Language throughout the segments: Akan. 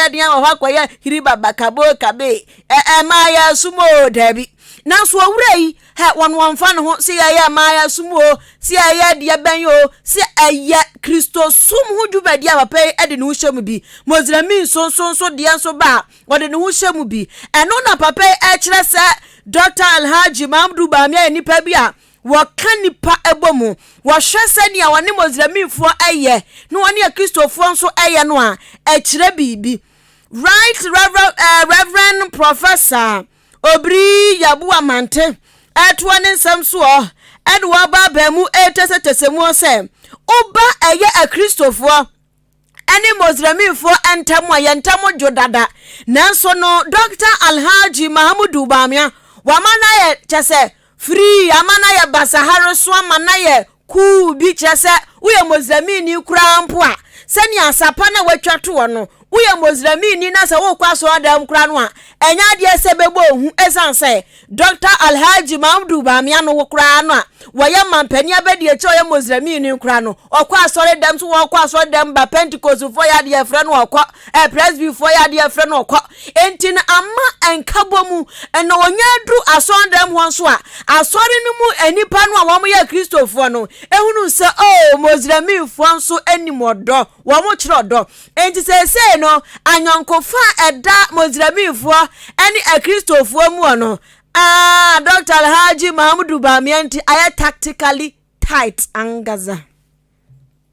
Akɔyɛ deɛn wɔ hɔ akɔyɛ hiribaba kabo kabe ɛ ɛmaa yɛ som o daabi. Nanso owura yi hɛ wɔn wɔmfa ne ho sɛ yɛyɛ mmaa yɛ som o sɛ yɛyɛ deɛ bɛn o sɛ ɛyɛ Kristosom ho dwumadi a papa yi de ne ho hyɛ mu bi. Mozilemi nso nso nso deɛ nso ba a ɔde ne ho hyɛ mu bi. Ɛno na papa yi ɛkyerɛ sɛ Dɔkta Alhaji Mahamudu Bawumia yɛ nipa bi a wɔka nnipa bɔ mu. Wɔhwɛ sɛnea wɔne Mozilemifoɔ yɛ na wɔne Akristofoɔ nso yɛ no a, ɛkyerɛ biribi. Right Reverend, eh, Reverend Professor Obiri Yabua Mante ɛtoa ne nsɛm soɔ ɛde wɔaba abaa mu ɛretɛsɛtɛsɛ mu sɛ woba ɛyɛ Akristofoɔ ne Mozlemifoɔ ntam a, yɛn ntam dwo dada. Nanso no, Dɔkta Alhaji Mahamudu Bawumia, wama no ayɛ kyɛ sɛ firii, ama no ayɛ basahare so, ama no ayɛ kuu bi, kyerɛ sɛ woyɛ Mozlemini koraa mpo a, sɛnea asapa no a watwa toɔ no, woyɛ Mozlemini na sɛ wokɔ asɔredan koraa no a, ɛnyɛ adeɛ sɛ bɛbɔ ohu ɛsiane sɛ Dɔkta Alhaji Mahamudu Bawumia no koraa no a wɔyɛ mampanin abadiakyiri a ɔyɛ Muslimini koraa no, ɔkɔ asɔre dɛm so wɔkɔ asɔre dɛm ba Pentecostefoɔ yɛ adeɛ frɛ no ɔkɔ, eh, Presbyfoɔ yɛ adeɛ frɛ no ɔkɔ. Enti no ama nkabɔ mu na ɔnya aduru asɔre dɛm hɔ nso a, asɔre no mu nnipa no a wɔyɛ Kristofoɔ no ehunu sɛ oh, Muslimfoɔ nso anim ɔdɔ, wɔn kyerɛ ɔdɔ. Enti seesei no, ayɔnkofa a ɛda Mozlemifoɔ ne Akristofoɔ mu no, ah, Dr. Alhaji Mahamudu Bawumia nti ayɛ tactically tight ankasa.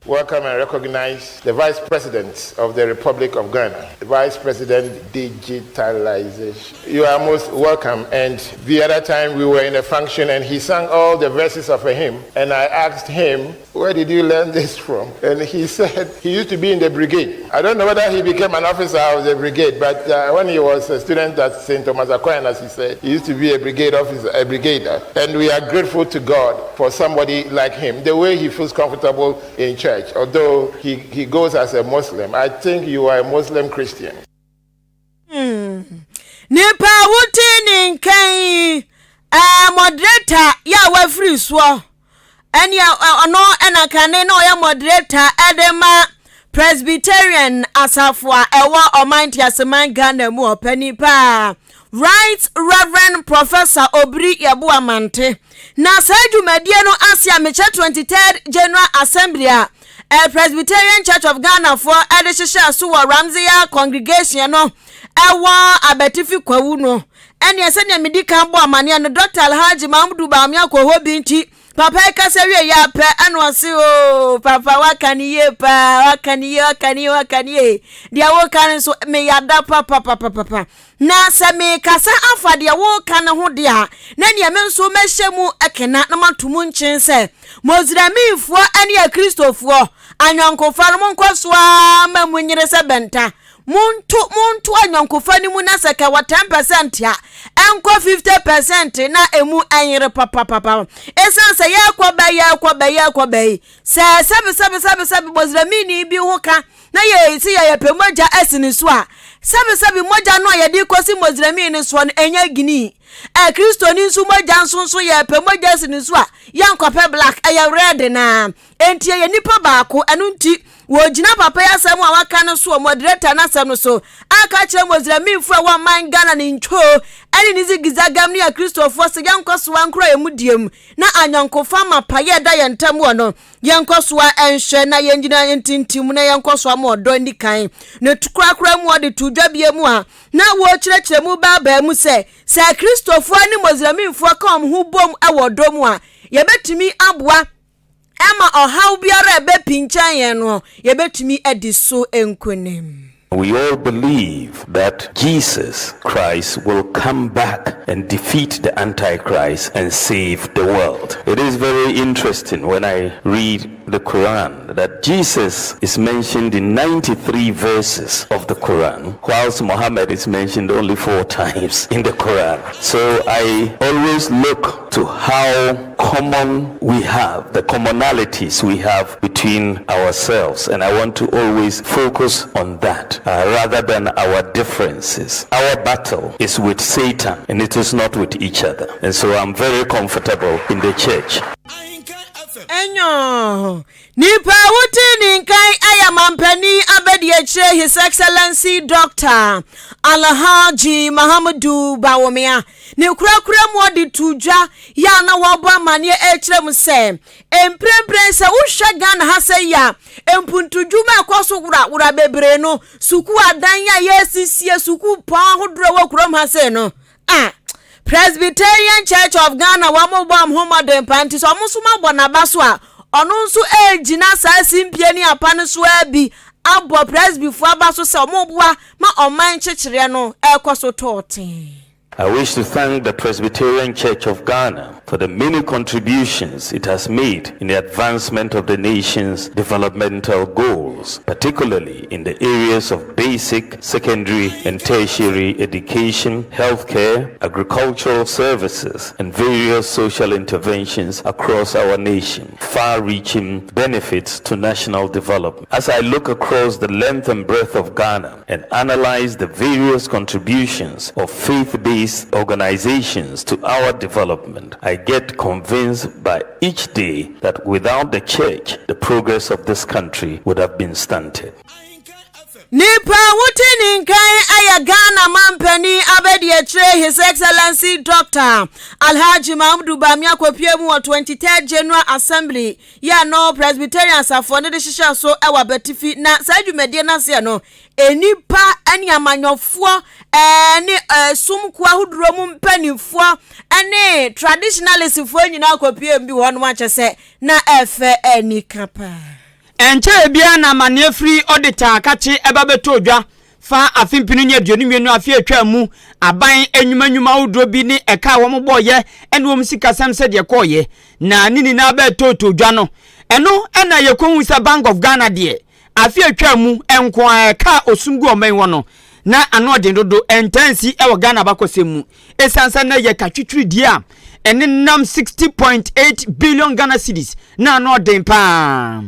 Welcome and recognize the Vice President of the Republic of Ghana, the Vice President Digitalization. You are most welcome. And the other time we were in a function and he sang all the verses of a hymn, and I asked him, "Where did you learn this from?" And he said he used to be in the brigade. I don't know whether he became an officer of the brigade, but when he was a student at St. Thomas Aquinas, he said he used to be a brigade officer, a brigader. And we are grateful to God for somebody like him, the way he feels comfortable in church, although he goes as a Muslim. I think you are a Muslim Christian. Nipa a wote ne nkan moderator yɛ a wafiri soɔ ɛne ɔno ɛna kane na ɔyɛ moderator ɛde ma Presbyterian asafo a ɛwɔ ɔman teaseman Ghana mu, ɔpani paa Right Reverend Professor Obiri Yeboah Mante. Na saa dwumadie no ase a mekyɛ 23rd General Assembly a Presbyterian Church of Ghana foɔ ɛde hyehyɛ so wɔ Ramseyer Congregation no ɛwɔ Abetifi Kwawu no, ɛneɛ sɛdeɛ medi kan bɔ amanneɛ no, Dr. Alhaji Mahamudu Bawumia kɔ hɔ bi. Nti papa yi kasa wie yɛ apɛ ɛna ɔse, "O papa, waka ne yie paa, waka ne yie, waka ne yie, waka ne yie. Deɛ woka no nso meyada papapapapa na sɛ mekasa afa deɛ woka no ho deɛ a, na neɛ me nso mɛhyɛ mu kena na mato mu nkyen sɛ Mozlemifoɔ ne Akristofoɔ anyɔnkofa no monkɔ so ara ma mu nyere sɛ bɛnta. Monto monto anyɔnkofa no mu na sɛ kɛwɔ 10% a, ɛnkɔ 50% na emu ɛnyere papapapa, ɛsiane sɛ yɛrekɔ bɛ yɛrekɔ bɛ yɛrekɔ bɛ yi sɛ sɛbi sɛbi sɛbi sɛbi Mozlemini bi ho ka na yɛ sɛ yɛyɛ pɛ mogya asi ne so a, sɛbi sɛbi mogya no a yɛde kɔsi Mozlemini soɔ no ɛnyɛ gini ɛ Kristoni nso mogya nso yɛ pɛ mogya asi ne so a, yɛnkɔpɛ black, ɛyɛ red naa. Enti ɛyɛ nipa baako. Ɛno nti wɔgyina papa yi asɛm a waka no so, moderator no asɛm no so, aka kyerɛ Mozlemifo a wɔman Ghana ne ntwoo ɛne ne zigizagam ne Akristofoɔ sɛ yɛnkɔ soa nkora yɛn mu die mu na anyɔnkofa ma pa yɛ da yɛn ntam wɔ no, yɛnkɔ soa ɛnhwɛ na yɛngyina ntintim na yɛnkɔ soa ma ɔdɔ nni kan ne korakora mu. Ɔde to dwa bie mu a na wɔrekyerɛkyerɛ mu baabaa mu sɛ sɛ Akristofoɔ ne Mozlemifo ka wɔn ho bom wɔ ɔdɔ mu a, yɛbɛtumi aboa ɛma ɔhaw biara a ɛbɛpinkyɛn yɛn no, yɛbɛtumi adi so nkonim. We all believe that Jesus Christ will come back and defeat the Antichrist and save the world. It is very interesting when I read the Quran that Jesus is mentioned in 93 verses of the Quran, whilst Muhammad is mentioned only four times in the Quran. So I always look to how common we have, the commonalities we have between ourselves, and I want to always focus on that rather than our differences. Our battle is with Satan and it is not with each other. And so I'm very comfortable in the church. Enyo, nipa a wote ne nkan yɛ mampanin abadiakyire His Excellency Doctor Alhaji Mahamudu Bawumia. Ne korakora mu ɔde to dwa yɛ a na wɔbɔ amanneɛ ɛrekyerɛ mu sɛ mprempren sɛ wohwɛ Ghana ha sɛ yi a mpuntudwuma a ɛkɔ so worawora bebree no, sukuu adan a yɛresisie, sukuu pɔn ahodoɔ a ɛwɔ kurom ha sei no, a Presbyterian Church of Ghana wɔn bɔ wɔn ho mmɔden paa nti sɛ wɔn nso abɔ n'aba so a ɔno nso regyina saa simpie ne apa no so ara bi abɔ Presbyfoɔ aba so sɛ wɔn boa ma ɔman nkyekyereɛ no ɛrekɔ so tɔɔtee. I wish to thank the Presbyterian Church of Ghana for the many contributions it has made in the advancement of the nation's developmental goals, particularly in the areas of basic, secondary, and tertiary education, healthcare, agricultural services, and various social interventions across our nation, far reaching benefits to national development. As I look across the length and breadth of Ghana and analyze the various contributions of faith based organizations to our development, I get convinced by each day that without the church, the progress of this country would have been stunted. Nipa a wote ne nkan yɛ Ghana mampanin abadiakyire His Excellency Doctor Alhaji Mahmudu Bawumia kɔpue mu wɔ 23rd General Assembly yɛ no Presbyterian asafoɔ no de hyehyɛ so wɔ Abatifi na saa dwumadie no aseɛ no nnipa ne amanyɔfoɔ ne som kuo ahodoɔ mu mpanimfoɔ ne traditionalistfoɔ nyinaa kɔpue mu bi wɔ hɔnom akyɛ sɛ na ɛfɛ anika paa. Ɛnkyɛeɛ biara na amanneɛ firi ɔdeta akakye ba bɛtɔɔ dwa fa afe 2022 afe a ɛtwaa mu aban nnwuma nnwuma ahodoɔ bi ne ɛka a wɔbɔeɛ ne wɔn sikasɛm sɛdeɛ ɛkɔeɛ na ne nyinaa bɛtɔɔtɔɔ dwa no. Ɛno na yɛkɔhuu sɛ Bank of Ghana deɛ afe a ɛtwaa mu nko ara ɛka a ɔsum gu ɔman hɔ no na ano ɔden dodo ɛntaa nsi wɔ Ghana abakɔsɛm mu ɛsiane sɛ na yɛ ka twitwiridie a ɛnenam 60.8 billion Ghana cedis na ano ɔden paa.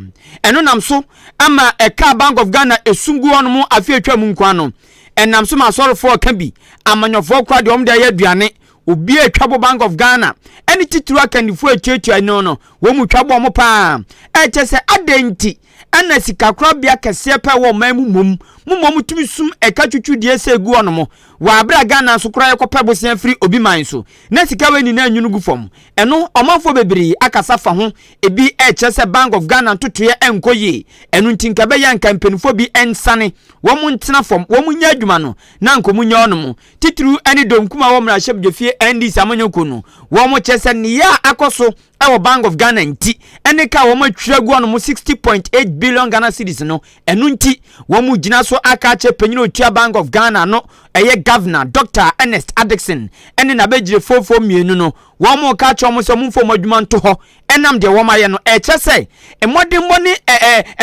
Ɛno nam so ama ɛka Bank of Ghana esum gu hɔnom afe atwa mu nkoa no. Ɛnam so ma asɔrefoɔ ka bi, amanyɔfoɔ koraa deɛ wɔn de ayɛ aduane, obi a atwa bɔ Bank of Ghana ɛne titiriw akandifoɔ atuatua no no, wɔn mu twa bɔ wɔn paa. Ɛkyɛ sɛ adɛn nti ɛna sikakorabea kɛseɛ pɛ wɔ ɔman mu mmom mo mmom tumi sum ɛka twitwidie sɛ egu hɔnom wɔ abere a Ghana nso koraa yɛkɔpɛ bosea firi obi man so na sika wei nyinaa nwunu gu fam. Ɛno ɔmanfoɔ bebree akasa fa ho, ebi ɛrekyerɛ sɛ Bank of Ghana ntotoeɛ ɛnkɔ yie, ɛno nti nka ɛbɛyɛ a nka mpanimfoɔ bi nsane wɔn ntena fam, wɔn nyɛ adwuma no na nka wɔn nyɛ hɔnom. Titiriw ɛne Dom Kuma wɔ mmarahyɛbdwafie NDC amanyɔkuo no, wɔn kyerɛ sɛ nea akɔ so wɔ Bank of Ghana nti ne ka a wɔatwiri agu hɔnom 60.8 billion Ghana cedis no, ɛno nti wɔgyina so aka akyerɛ panyin a otua Bank of Ghana no, ɛyɛ Governor Dr. Ernest Addison ne n'abɛgyirefofo mmienu no, wɔreka akyerɛ wɔn sɛ wɔmfa wɔn adwuma nto hɔ ɛnam deɛ wɔayɛ no. Ɛkyerɛ sɛ mmɔdenbɔ ne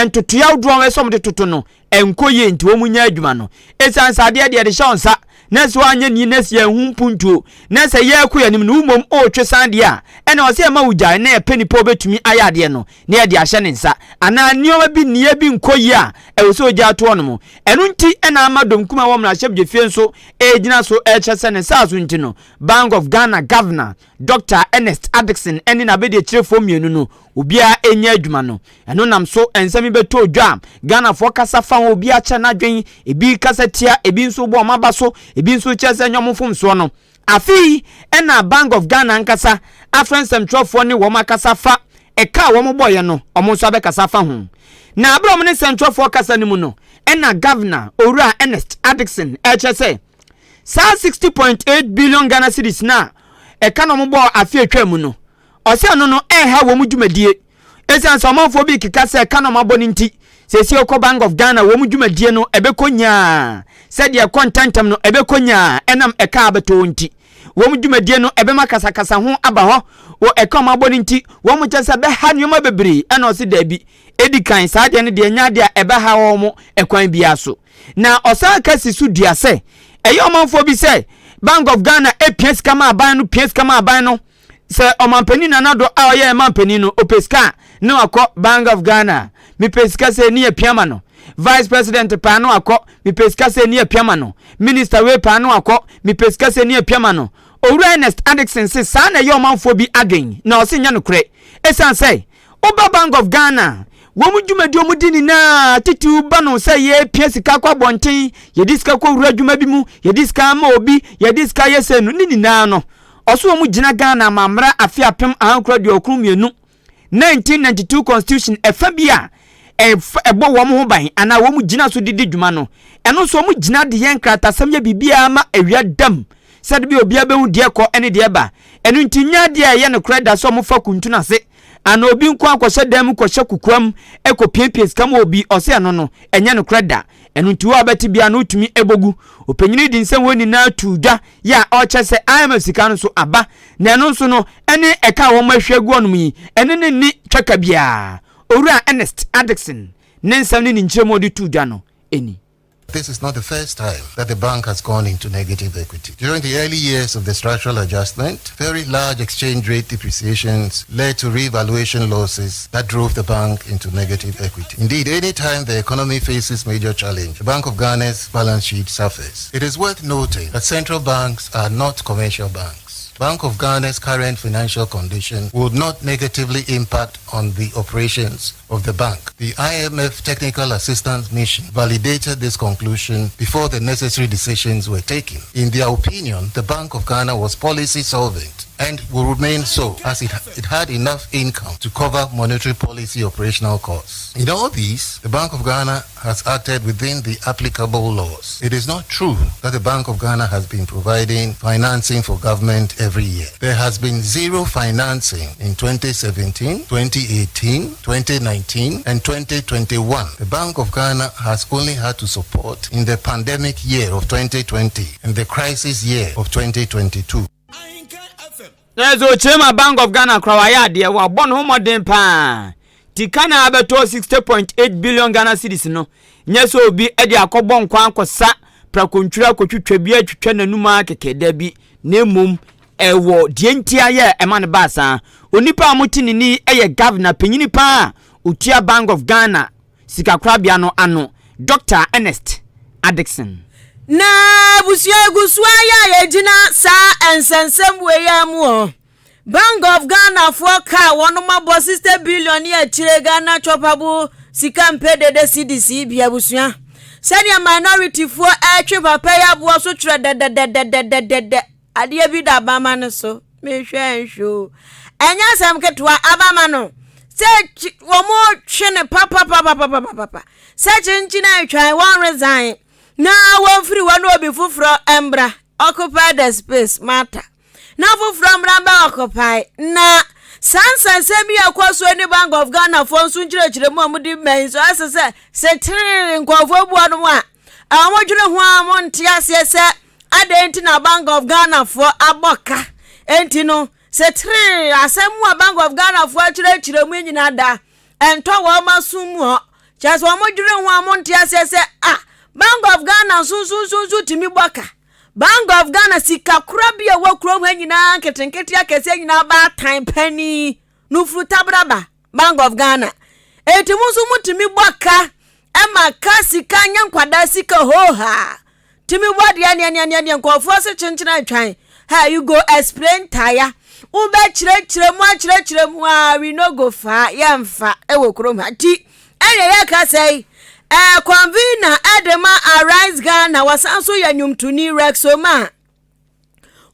ntotoeɛ ahodoɔ a wɔyɛ sɛ wɔde toto no ɛnkɔ yie nti wɔn nyɛ adwuma no. Ɛsiane sɛ adeɛ deɛ yɛde hyɛ wɔn nsa na sɛ wɔanyɛ ni na sɛ yɛnhu mpuntuo na sɛ yɛrekɔ yɛn anim no wo mmom ɔretwe san deɛ a, ɛna ɔsɛ yɛma wo gyae na yɛpɛ nipa a ɔbɛtumi ayɛ adeɛ no na yɛde ahyɛ ne nsa anaa nneɛma bi nneyɛɛ bi nkɔ yie a ɛwɔ sɛ ɔgyaa toɔ no mu. Ɛno nti na ama Dom Kumaa wɔ mmarahyɛbdwafie nso ɛregyina so ɛrekyerɛ sɛ ne saa so nti no Bank of Ghana Governor Dɔkta Ernest Addison ne n'abadiakyirefoɔ mmienu no, obiara renya adwuma no. Ɛno nam so nsɛm yi bɛtɔɔ dwa a Ghanafoɔ kasa fa ho, obiara kyerɛ n'adwene, ebi kasa tia, ebi nso bɔ wɔn aba so, ebi nso kyerɛ sɛ ɛnyɛ wɔn mfomsoɔ no. Afe yi na Bank of Ghana ankasa afrɛ nsɛmtwerɛfoɔ ne wɔn akasa fa ɛka a wɔbɔeɛ no, wɔn nso abɛkasa afa ho. Na berɛ a wɔne nsɛmtwerɛfoɔ kasa no mu no, ɛna Governor Owura Ernest Addison rekyerɛ sɛ, Saa 60.8 billion Ghana cedis no a ɛka na wɔbɔɔ afe a atwam mu no, ɔsɛ ɛno no ɛnha wɔn dwumadie. Ɛsiane sɛ ɔmanfoɔ bi keka sɛ ɛka na wɔabɔ no nti, seesei wokɔ Bank of Ghana wɔn dwumadie no ɛbɛkɔ nyaa, sɛdeɛ ɛkɔ ntɛmntɛm no ɛbɛkɔ nyaa ɛnam ɛka a abɛtɔ hɔ nti. Wɔn dwumadie no ɛbɛma kasakasa ho aba hɔ wɔ ɛka a wɔabɔ no nti, wɔn kyɛ sɛ ɛbɛha nneɛma bebree ɛna ɔse daabi. Ɛdi kan, saa adeɛ no deɛ ɛnyɛ adeɛ a ɛbɛha wɔn ɛkwan biara so. Na ɔsan ka si so dua sɛ, ɛyɛ ɔmanfoɔ bi sɛ Bank of Ghana pia sika ma aban no, pia sika ma aban no. Sɛ ɔmanpanin Nana Addo a ɔyɛ mampanin no, ɔpɛ sika a, na wakɔ Bank of Ghana. Mepɛ sika sɛ ni apia ma no. Vice President paa na wakɔ, mepɛ sika sɛ ni apia ma no. Minister wei paa na wakɔ, mepɛ sika sɛ ni apia ma no. Owura Ernest Addison se saa na ɛyɛ ɔmanfoɔ bi adwen, na ɔse nyɛ nokorɛ. Ɛsiane sɛ. Woba Bank of Ghana a, wɔn dwumadi a wɔdi nyinaa titiriw ba no sɛ yɛrepia sika kɔ abɔnten, yɛde sika kɔwura adwuma bi mu, yɛde sika ama obi, yɛde sika yɛ sei no, ne nyinaa no, ɔso wɔn gyina Ghana amammara afe 1992, 1992 Constitution ɛfa bi a ɛbɔ wɔn ho ban anaa wɔn gyina so de di dwuma no, ɛno nso wɔn gyina de yɛ nkratasɛm yɛ biribiara ma awia dam sɛde bi obiara bɛhu deɛ kɔ ne deɛ ba. Ɛno nti nyɛ adeɛ a ɛyɛ nokorɛ da sɛ wɔfa kuntun ase anaa obi nko akɔhyɛ dan mu kɔhyɛ kokoam kɔpiapia sika ma obi, ɔsɛ ɛno no ɛnyɛ nokorɛ da. Ɛno nti wo a wobɛte biara no wotumi bɔ gu. Ɔpanyini de nsɛm wei nyinaa too dwa yɛ a ɔrekyerɛ sɛ IMF sika no nso aba na ɛno nso no ɛne ɛka a wɔn ahwie agu hɔnom yi ɛne no nni twaka biara. Owura Ernest Addison ne nsɛm ne ne nkyerɛmu a ɔde too dwa no ni. This is not the first time that the bank has gone into negative equity. During the early years of the structural adjustment, very large exchange rate depreciations led to revaluation losses that drove the bank into negative equity. Indeed, any time the economy faces major challenge, the Bank of Ghana's balance sheet suffers. It is worth noting that central banks are not commercial banks. Bank of Ghana's current financial condition would not negatively impact on the operations of the bank. The IMF Technical Assistance Mission validated this conclusion before the necessary decisions were taken. In their opinion, the Bank of Ghana was policy solvent and will remain so as it, it had enough income to cover monetary policy operational costs. In all these, the Bank of Ghana has acted within the applicable laws. It is not true that the Bank of Ghana has been providing financing for government every year. There has been zero financing in 2017, 2018, 2019, and 2021. The Bank of Ghana has only had to support in the pandemic year of 2020 and the crisis year of 2022. Na ɛsɛ ɔkyerɛ ma Bank of Ghana koraa wayɛ adeɛ, wabɔ ne ho mmɔden paa. Nti ka na abɛtɔ 60.8 billion Ghana cedis no, nyɛ sɛ obi de akɔbɔ nkwa akɔsa prakontwiri akɔtwitwa bi atwitwa n'anum ara kɛkɛ, dabi, na mmom ɛwɔ deɛ nti ayɛ ɛma no baa saa. Onipa a mote ne ni yɛ governor panyini paa a ɔtua Bank of Ghana sikakorabea no ano, Dɔkta Ernest Addison. Na abusua egu so ara yɛ a yɛgyina saa nsɛnsɛm wei ara mu hɔ. Bank of Ghana foɔ kaa wɔnom abɔ 60 billion ne akyire Ghana chopabo sika mpɛ dede cedis yi bi abusua. Sɛdeɛ minority foɔ ɛretwe papa yi aboɔ so twerɛ dɛdɛdɛdɛdɛdɛdɛ adeɛ bi da abama no so mehwɛ nhwɛ o. Ɛnyɛ asɛm ketewa abama no sɛ wɔn twe no papapapapapapa sɛ kyenkyen atwan wɔn resign. Na wɔmfiri hɔ na obi foforɔ mbra occupy the space mata na foforɔ mbra mbɛ occupy na saa nsɛnsɛm yi a ɛkɔ soɔ ne Bank of Ghana foɔ nso nkyerɛkyerɛ mu a wɔde ma yi nso ɛsɛ sɛ setere nkurɔfoɔ bu wɔn a wɔdwene ho a wɔnte aseɛ sɛ adɛn nti na Bank of Ghana foɔ abɔ ka enti no setere asɛm mu a Bank of Ghana foɔ akyerɛkyerɛ mu nyinaa da ɛntɔ wɔn asom mu hɔ. Kyerɛ sɛ wɔn dwene ho a wɔn nte aseɛ sɛ ah Bank of Ghana nsonsonsonso tumi bɔ ka. Bank of Ghana sika kora bi a ɛwɔ kurom ha nyinaa nketenkete akɛseɛ nyinaa baatan panin no furu tabraba Bank of Ghana. Enti mo nso motumi bɔ ka ɛma ka sika nyɛ nkwadaa sika hoohaa. Tumi bɔ deɛ neɛ neɛ neɛ neɛ nkurɔfoɔ se kyenkyena atwan ha you go explain tire wobɛkyerɛkyerɛ mu akyerɛkyerɛ mu a we no go fa yɛmfa ɛwɔ kurom ha nti ɛneɛ yɛka sɛ yi ɛɛ convener ɛde ma Arise Ghana wɔsan so yɛ nnwomtoni Rex Omar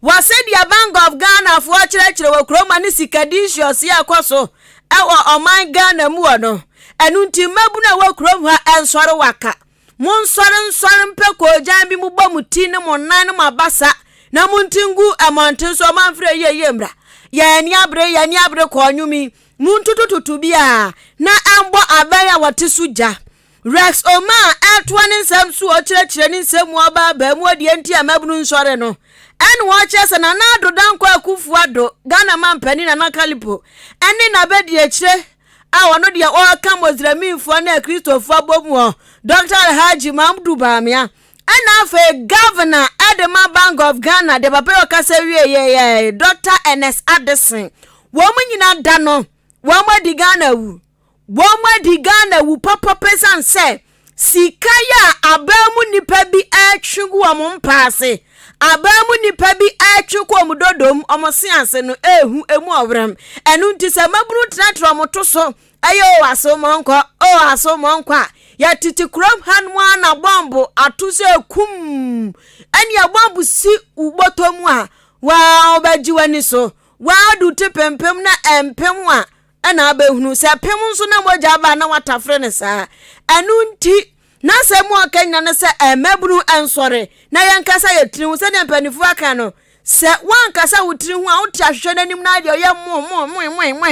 Wɔ sɛdeɛ Bank of Ghana foɔ kyerɛkyerɛ wɔ kurom ha ne sikadicious a ɛkɔ so wɔ ɔman Ghana mu wɔ no, ɛno nti mmabunu a ɛwɔ kurom ha nsɔre waka. Monsɔre nsɔre mpɛ koogyan bi mobɔ mo ti ne mo nan ne mo abasa na monti ngu mmɔnten so ɔmanfrɛ yie yie mmra. Yɛn ani abere, yɛn ani abere kɔɔ nnwom yi. Montutututu bi a na ɛmbɔ abɛn a wɔte so gya. Rex Omar retoa ne nsɛm so ɔkyerɛkyerɛ ne nsɛm mu ɔba abaamuo deɛ nti a mmabunu nsɔre no ɛna ɔkyerɛ sɛ Nana Addo Dankwa Akufo Addo Ghana mampanin Nana Kalipo ɛne n'abadiakyire a ɔno deɛ ɔreka Mozraminfoɔ ne Akristofoɔ abɔ mu hɔ Dr. Alhaji Mahmudu Bawumia ɛna afei Governor ɛde ma Bank of Ghana deɛ papa yi ɔkasa wie yɛ Dr. Ernest Addison wɔn nyinaa da no wɔn adi Ghana awu. Wɔadi Ghana awu pɔpɔpɔ esiane sɛ sika yi a aban mu nnipa bi retwe gu wɔn mpa ase Aban mu nnipa bi retwe kɔ wɔn dodom, wɔn se ase no, ehu, emu ɔwerɛm. Ɛno nti sɛ mmabunu tenatena wɔn to so, ɛyɛ o aso mɔnkɔ, o aso mɔnkɔ a, yɛtete kurom hanom ara na bɔmbo ato sɛ kum. Ɛnea bɔmbo si wo bɔtɔ mu a, waa wobɛgye w'ani so. Waa du te pempem na ɛmpem a, ɛna abɛhunu. Sɛ pem nso na mogya aba a, na watafere no saa. Ɛno nti, N'asɛm mu a ɔka nyina ne sɛ mmabunu nsɔre na yɛnkasa yɛ tiri ho sɛdeɛ mpanimfoɔ aka no sɛ woankasa wo tiri ho a wote ahwehwɛ no anim na adeɛ ɔyɛ mo mo mo mo mo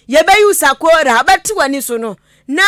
yɛbɛyi wo sakora wobɛte w'ani so no na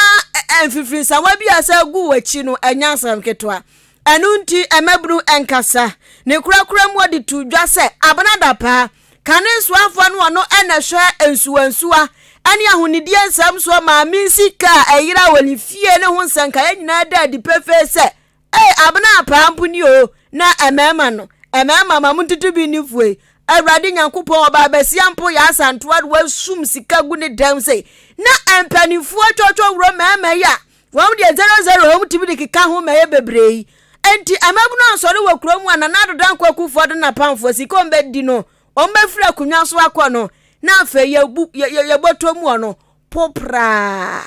mfifiri nsawa bi a sɛ gu w'akyi no ɛnyɛ asɛm ketewa. Ɛno nti mmabunu nkasa. Ne korakora mu ɔde to dwa sɛ abena dapaa Kane soafoɔ no ɔno na ɛhwɛ nsuwansuwa ne ahonidie nsɛm soɔ maame sika a ɛyera wɔ ne fie ne ho nsɛnkaeɛ nyinaa da adi pefee sɛ ei abena apaa mpo ni o na mmarima no mmarima ma mo ntutu bi nni fue Awurade Nyankopɔn ɔbaa basia mpo yɛ asantoa de wasum sika gu ne dɛm sei na mpanimfoɔ twɔtwɔ wuro mmarima yi a wɔn deɛ 00 wɔn tumi de keka ho ma ɛyɛ bebree yi Enti mmabunu ansɔre wɔ kurom a Nana Addo Dankwa Akufo-Addo ne n'apamfoɔ sika wɔn bɛdi no, wɔn bɛfiri akonnwa so akɔ no, na afei yɛbu yɛ yɛ yɛbɔtɔ mu ɔno popraa.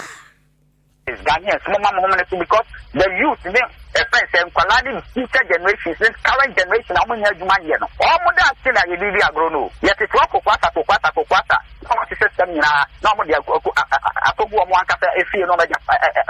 Ghanaians mo ma mo homene so because the youth ne ɛfɛn sɛ nkwadaa ne future generations ne current generation a wɔn nyɛ adwuma nyɛ no wɔn da ase na yɛde di agorɔ no yɛtete hɔ kokoasa kokoasa kokoasa na wɔn ahyehyɛ sɛm nyinaa na wɔn de akɔgu wɔn ankasa efie na wɔn agya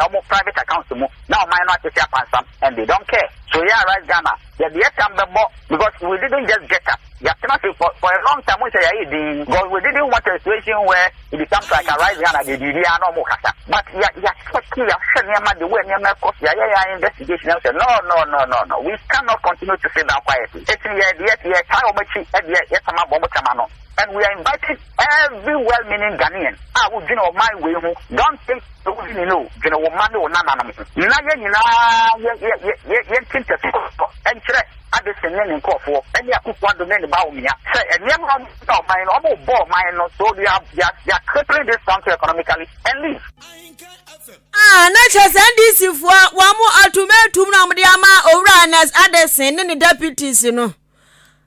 wɔn private accounts mu na ɔman no atete apansam and they don't care so yɛ arise Ghana yɛde yɛ tam bɛbɔ because we didn't just get up yɛatena ase for for a long time mo sɛ yɛayɛ din because we didn't want a situation where it becomes like arise Ghana deɛ biribiara na ɔmo kasa but yɛ yɛasɛke yɛahwɛ nneɛma the way nneɛma ɛkɔ so yɛayɛ yɛn investigation ɛho sɛ no no no no no we cannot continue to sit down quietly eti yɛ yɛ yɛtae wɔn akyi ɛdeɛ yɛtam abɔ wɔn tam ano and we are inviting every well-meaning Ghanaian a wodwene ɔman wei ho don't think Sɛ wodi ni no, dwene wo mma ne wo nananom ho. Na yɛn nyinaa yɛ yɛ yɛ yɛ yɛnte ntasuo nkyerɛ Addison ne ne nkurɔfoɔ ne Akufo Addo ne ne Bawumia sɛ nneɛma a wɔyɛ ɔman no, wɔrebɔ ɔman no so they are they are they are crippling this country economically and leave. Ah, na kyerɛ sɛ NDC foɔ wɔn mo ultimatum na wɔn de ama Owura Ernest Addison ne ne deputies no.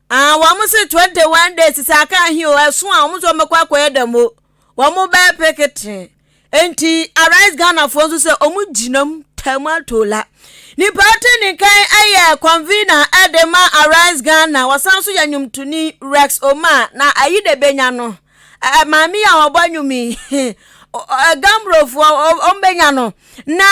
Ah, wɔn se 21 days sɛ aka ahe o, ɛso a wɔn nso wɔn bɛkɔ akɔyɛ dɛm o. Wɔn bɛyɛ peketee. Enti Arise Ghanafoɔ nso sɛ wɔn gyina mu tamatola. Nipa ɔte ne nkan yɛ convener de ma Arise Ghana. Wɔsan nso yɛ nnwomtoni Rex Omar na ayi de benya no. Maame yi a ɔbɔ nnwom yi Gambrofoɔ wɔn benya no. Na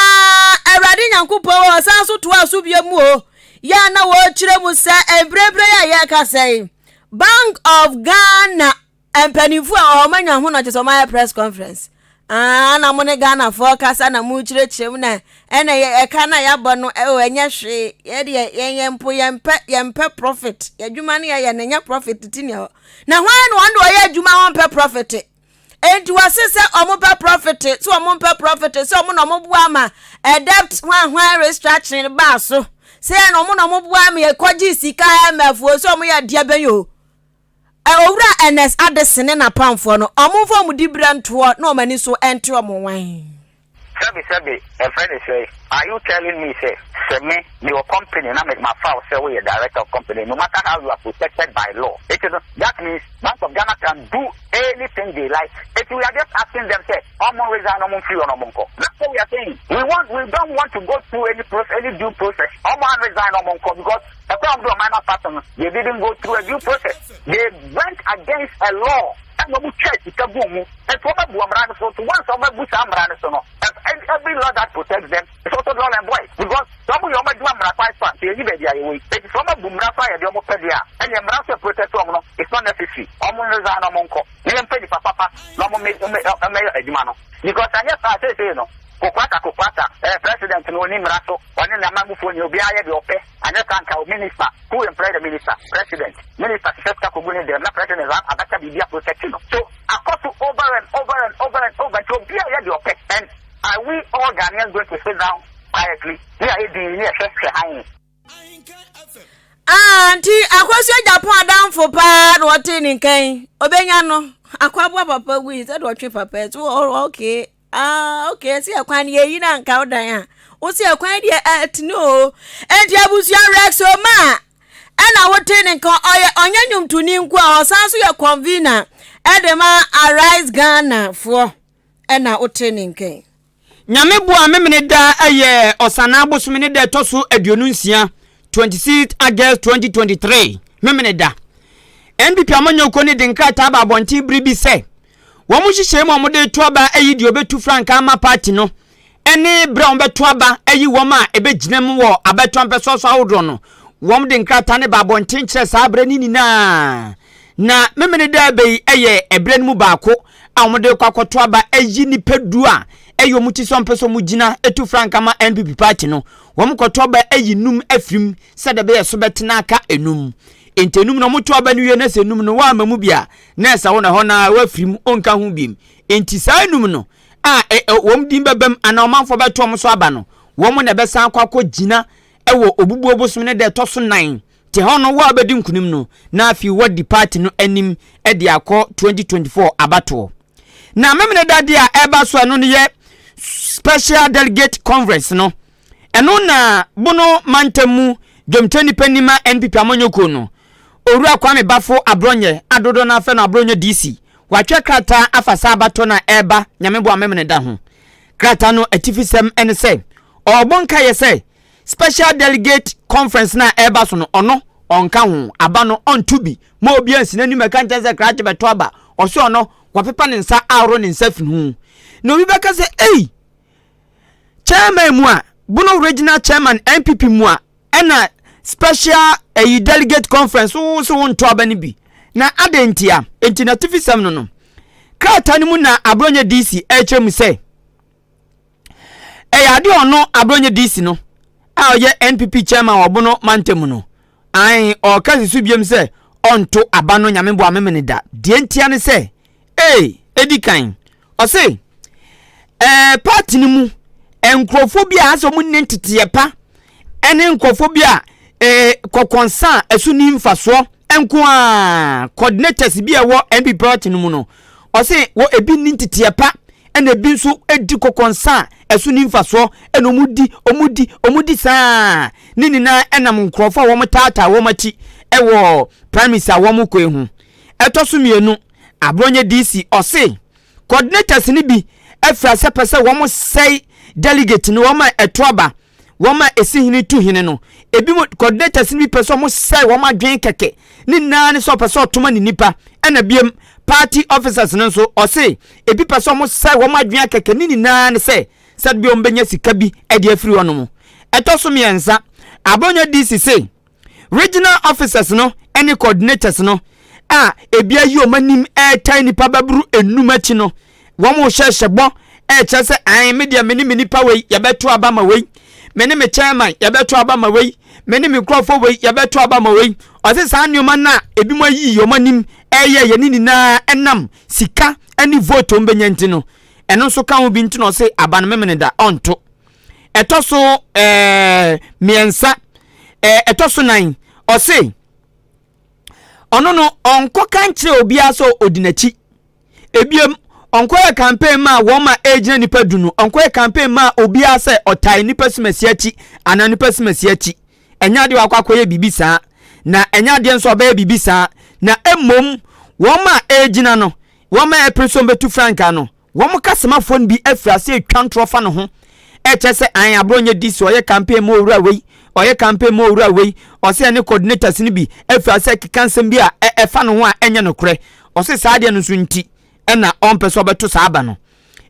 Awurade Nyankopɔn ɔsan nso toa so bie mu o. Yɛ a na wɔrekyerɛ mu sɛ mprempren a yɛrekasa yi Bank of Ghana Mpanimfoɔ a wɔn anya ho na kyerɛ sɛ wɔn ayɛ press conference. Ah, na mo ne Ghanafoɔ kasa na mo kyerɛkyerɛ mu na ɛna ɛka na yɛabɔ no ɛwɔ ɛnyɛ hwee. Yɛ deɛ yɛn yɛn mpo yɛn pɛ yɛn pɛ profit. Yɛ adwuma no yɛyɛ no ɛnyɛ profit ti nea hɔ. Na hwan na wɔn de wɔyɛ adwuma wɔn pɛ profit. Enti wɔse sɛ wɔn pɛ profit sɛ wɔn mpɛ profit sɛ wɔn na wɔn boa ma debt hwan hwan restructuring baa so. Sɛ yɛn na wɔn na wɔn boa ma yɛkɔgye sika IMF o sɛ wɔn yɛ adeɛ bɛn o. Owura Ernest Addison ne n'apamfoɔ no, wɔmfa wɔn diberɛ ntoɔ na wɔn ani so nte wɔn wan. Sɛbe sɛbe, ɛfrɛ ne sɛe? Are you telling me sɛ, sɛ me, me wɔ company na me mafa wo sɛ woyɛ director of company, no matter how you are protected by law, eti no, that means Bank of Ghana can do anything they like, eti we are just asking them sɛ ɔmo resign na ɔmo mfiri hɔ na ɔmo nkɔ. That's what we are saying, we want, we don't want to go through any process, any due process, ɔmo an resign na ɔmo nkɔ because Ɛkwan a wɔde ɔman no afa so no, they didn't go through a due process. They went against a law ɛna wɔn twaa sika guu mu. Nti wɔn abu mmara no so. So once wɔn abu saa mmara no so no, every law that protects them is also null and void. Because sɛ wɔn yɛ wɔn adwuma mmara kwan so a, nka yɛnni baabi a yɛwɔ yi. Eti sɛ wɔn abu mmara so ayɛ deɛ wɔn pɛ deɛ a, ɛnneɛ mmara nso a ɛprotect wɔn no is not necessary. Wɔn resign na wɔn nkɔ na yɛmpɛ nipa papa na wɔn mmɛyɛ adwuma no. Because anyɛ saa a, seesei no, kokwata kokwata, ɛɛ president no ɔnni mmara so. Ɔne n'amanmufoɔ nyinaa, obiara yɛ deɛ ɔpɛ, anyɛ saa nka o minister, who employ the minister? President, minister hyehyɛ sika kɔgu ne dɛm na president san abɛka biribi a protect no. So akɔ so over and over and over and over nti obiara yɛ deɛ ɔpɛ and are we all Ghanaians going to sit down quietly ne yɛayɛ dinn ne yɛhwɛ hwɛ hann? Ah, nti Akosua Japan adamfo paa na ɔtee ne nkan. Obenya no, akwaboa papa gui sɛdeɛ ɔtwe papa yi so okay. Ah, okay, ɛsɛ yɛ kwan yɛ yi na nka wo dan a. Wo sɛ kwan deɛ ɛtene o. Enti abusua Rex Oma. Ɛna wote ne nka ɔyɛ ɔnyɛ nnwomtoni nko a ɔsan nso yɛ convener ɛde ma Arise Ghana foɔ ɛna wote ne nka yi. Nyame boa Memeneda yɛ Ɔsanaa bosome ne da ɛtɔ so 26, 26 August 2023, Memeneda. NPP amanyɔkuo no de nkrataa ba abɔnten bere bi sɛ wɔn nhyehyɛe mu a wɔde reto aba ayi deɛ ɔbɛtu frankaa ama party no ne berɛ a wɔbɛto aba ayi wɔn a ɛbɛgyina mu wɔ abɛto mpɛsoa so ahodoɔ no. Wɔde nkrataa no ba abɔnten kyerɛ saa berɛ no nyinaa. Na Memeneda bɛ yi yɛ ɛberɛ no mu baako a wɔde rekɔ akɔto aba ayi nnipa du a ɛyɛ wɔn ti sɛ wɔmpɛ sɛ wɔgyina tu frankaa ma NPP party no. Wɔkɔto aba ayi num afirim sɛdeɛ ɛbɛyɛ so bɛtena aka enum. Nti enum no wɔto aba no wie na sɛ enum no wɔamma mu bi a, na ɛsɛ wo na ɛhɔ no ara wɔafirim ɔnka ho biem. Nti saa enum no a wɔn din bɛbam anaa ɔmanfoɔ bɛto wɔn so aba no, wɔn na ɛbɛsan akɔ akɔgyina wɔ Obubuo bosome no da ɛtɔ so nan. Te hɔ no, wo a wobɛdi nkunim no, na afei woadi party no anim de akɔ 2024 abatoɔ. Na Memeneda deɛ a ɛreba so a ɛno no yɛ Special Delegate Conference no. Ɛno na Bono mantam mu dwamtenani panin ma NPP amanyɔkuo no, Owura Kwame Bafo Abronyɛ a dodoɔ no ara frɛ no Abronyɛ DC, watwerɛ krataa afa saa abatoɔ no a ɛreba Nyame boa Memeneda ho. Krataa no atifisɛm ne sɛ, ɔrebɔ nkaeɛ sɛ Special Delegate Conference no a ɛreba so no, ɔno ɔnka ho. Aba no, ɔnto bi. Ma obiara nsi n'anim ɛka nkyɛn sɛ krakye bɛto aba. Ɔse ɔno, wapepa ne nsa ahoro ne nsa firi ho. Na obi bɛka sɛ, ei! Chairman mu a, Bono Regional Chairman NPP mu a, ɛna Special ɛyi Delegate Conference wo se wonto aba no bi. Na adɛn ntia? Enti n'atifisɛm no no, krataa no mu na Abronyɛ DC ɛrekyerɛ mu sɛ, Ɛyɛ adeɛ ɔno Abronyɛ DC no a ɔyɛ NPP chairman wɔ Bono mantam no, ae ɔreka si so biom sɛ ɔnto aba no Nyame boa memene da. Deɛ ntia ne sɛ, ee, edi kan, ɔse ɛɛ party no mu nkurɔfoɔ bi a asɛ wɔn nni nteteɛ pa ɛne nkurɔfoɔ bi a ɛɛ kɔkɔnsa a ɛso ni mfasoɔ nko ara coordinators bi a ɛwɔ NPP party no mu no, ɔse wɔ ebi nni nteteɛ pa ɛna ebi nso di kɔkɔnsa a ɛso ni mfasoɔ ɛna wɔn di wɔn di wɔn di saa ne nyinaa ɛnam nkurɔfoɔ a wɔn taataa wɔn akyi ɛwɔ primaries a wɔn kɔ ho. Ɛtɔ so mmienu, Abronyɛ DC ɔse coordinators no bi afiri ase pɛ sɛ wɔn sɛe delegate no wɔn a ɛto aba Wɔn a esi hene tu hene no, ebinom coordinators no bi pɛ sɛ wɔsɛe wɔn adwene kɛkɛ. Ne nyinaa ne sɛ ɔpɛ sɛ ɔtoma ne nipa. Ɛna biem, party officers no nso, ɔse ebi pɛ sɛ wɔsɛe wɔn adwene akɛkɛ. Ne nyinaa ne sɛ sɛde bi wɔbɛnya sika bi de afiri hɔnom. Ɛtɔ so mmiɛnsa, Abronye DC se Regional officers no ne coordinators no a ebi ayi wɔn anim retan nnipa bɛboro enum akyi no, wɔrehyɛhyɛ bɔ rekyerɛ sɛ ɛn me deɛ me ne me nipa wei yɛbɛto aba ma wei, me ne me chairman yɛbɛto aba ma wei, me ne me nkurɔfoɔ wei yɛbɛto aba ma wei. Ɔse saa nneɛma no a ebinom ayi wɔn anim reyɛ yɛ ne nyinaa ɛnam sika ne vote wɔn bɛnya nti no, ɛno nso ka ho bi nti na ɔse aba no memene da ɔnto. Ɛtɔ so ɛɛ mmiɛnsa, ɛɛ ɛtɔ so nan, ɔse ɔno no ɔnkɔka nkyerɛ obiara sɛ ɔdi n'akyi. Ebiem, ɔnkɔyɛ campaign maa wɔn a ɛregyina nipa du no, ɔnkɔyɛ campaign maa obiara sɛ ɔtae nipa simasi akyi anaa nipa simasi akyi. Ɛnyɛ adeɛ wakɔ akɔyɛ biribi saa, na ɛnyɛ adeɛ nso ɔbɛyɛ biribi saa. Na mmom wɔn a ɛregyina no, wɔn a ɛpere sɛ wɔbɛtu frankaa no, Wɔn kasamafoɔ no bi afiri ase retwa ntorɔ fa ne ho, ɛkyɛ sɛ an aborɔ nyɛ DC, ɔyɛ campaign ma owura wei, ɔyɛ campaign ma owura wei, ɔsɛ ɛne coordinators no bi afiri ase keka nsɛm bi a ɛfa ne ho a ɛnyɛ nokorɛ. Ɔse saa adeɛ no nso nti ɛna ɔmpɛ sɛ ɔbɛto saa aba no.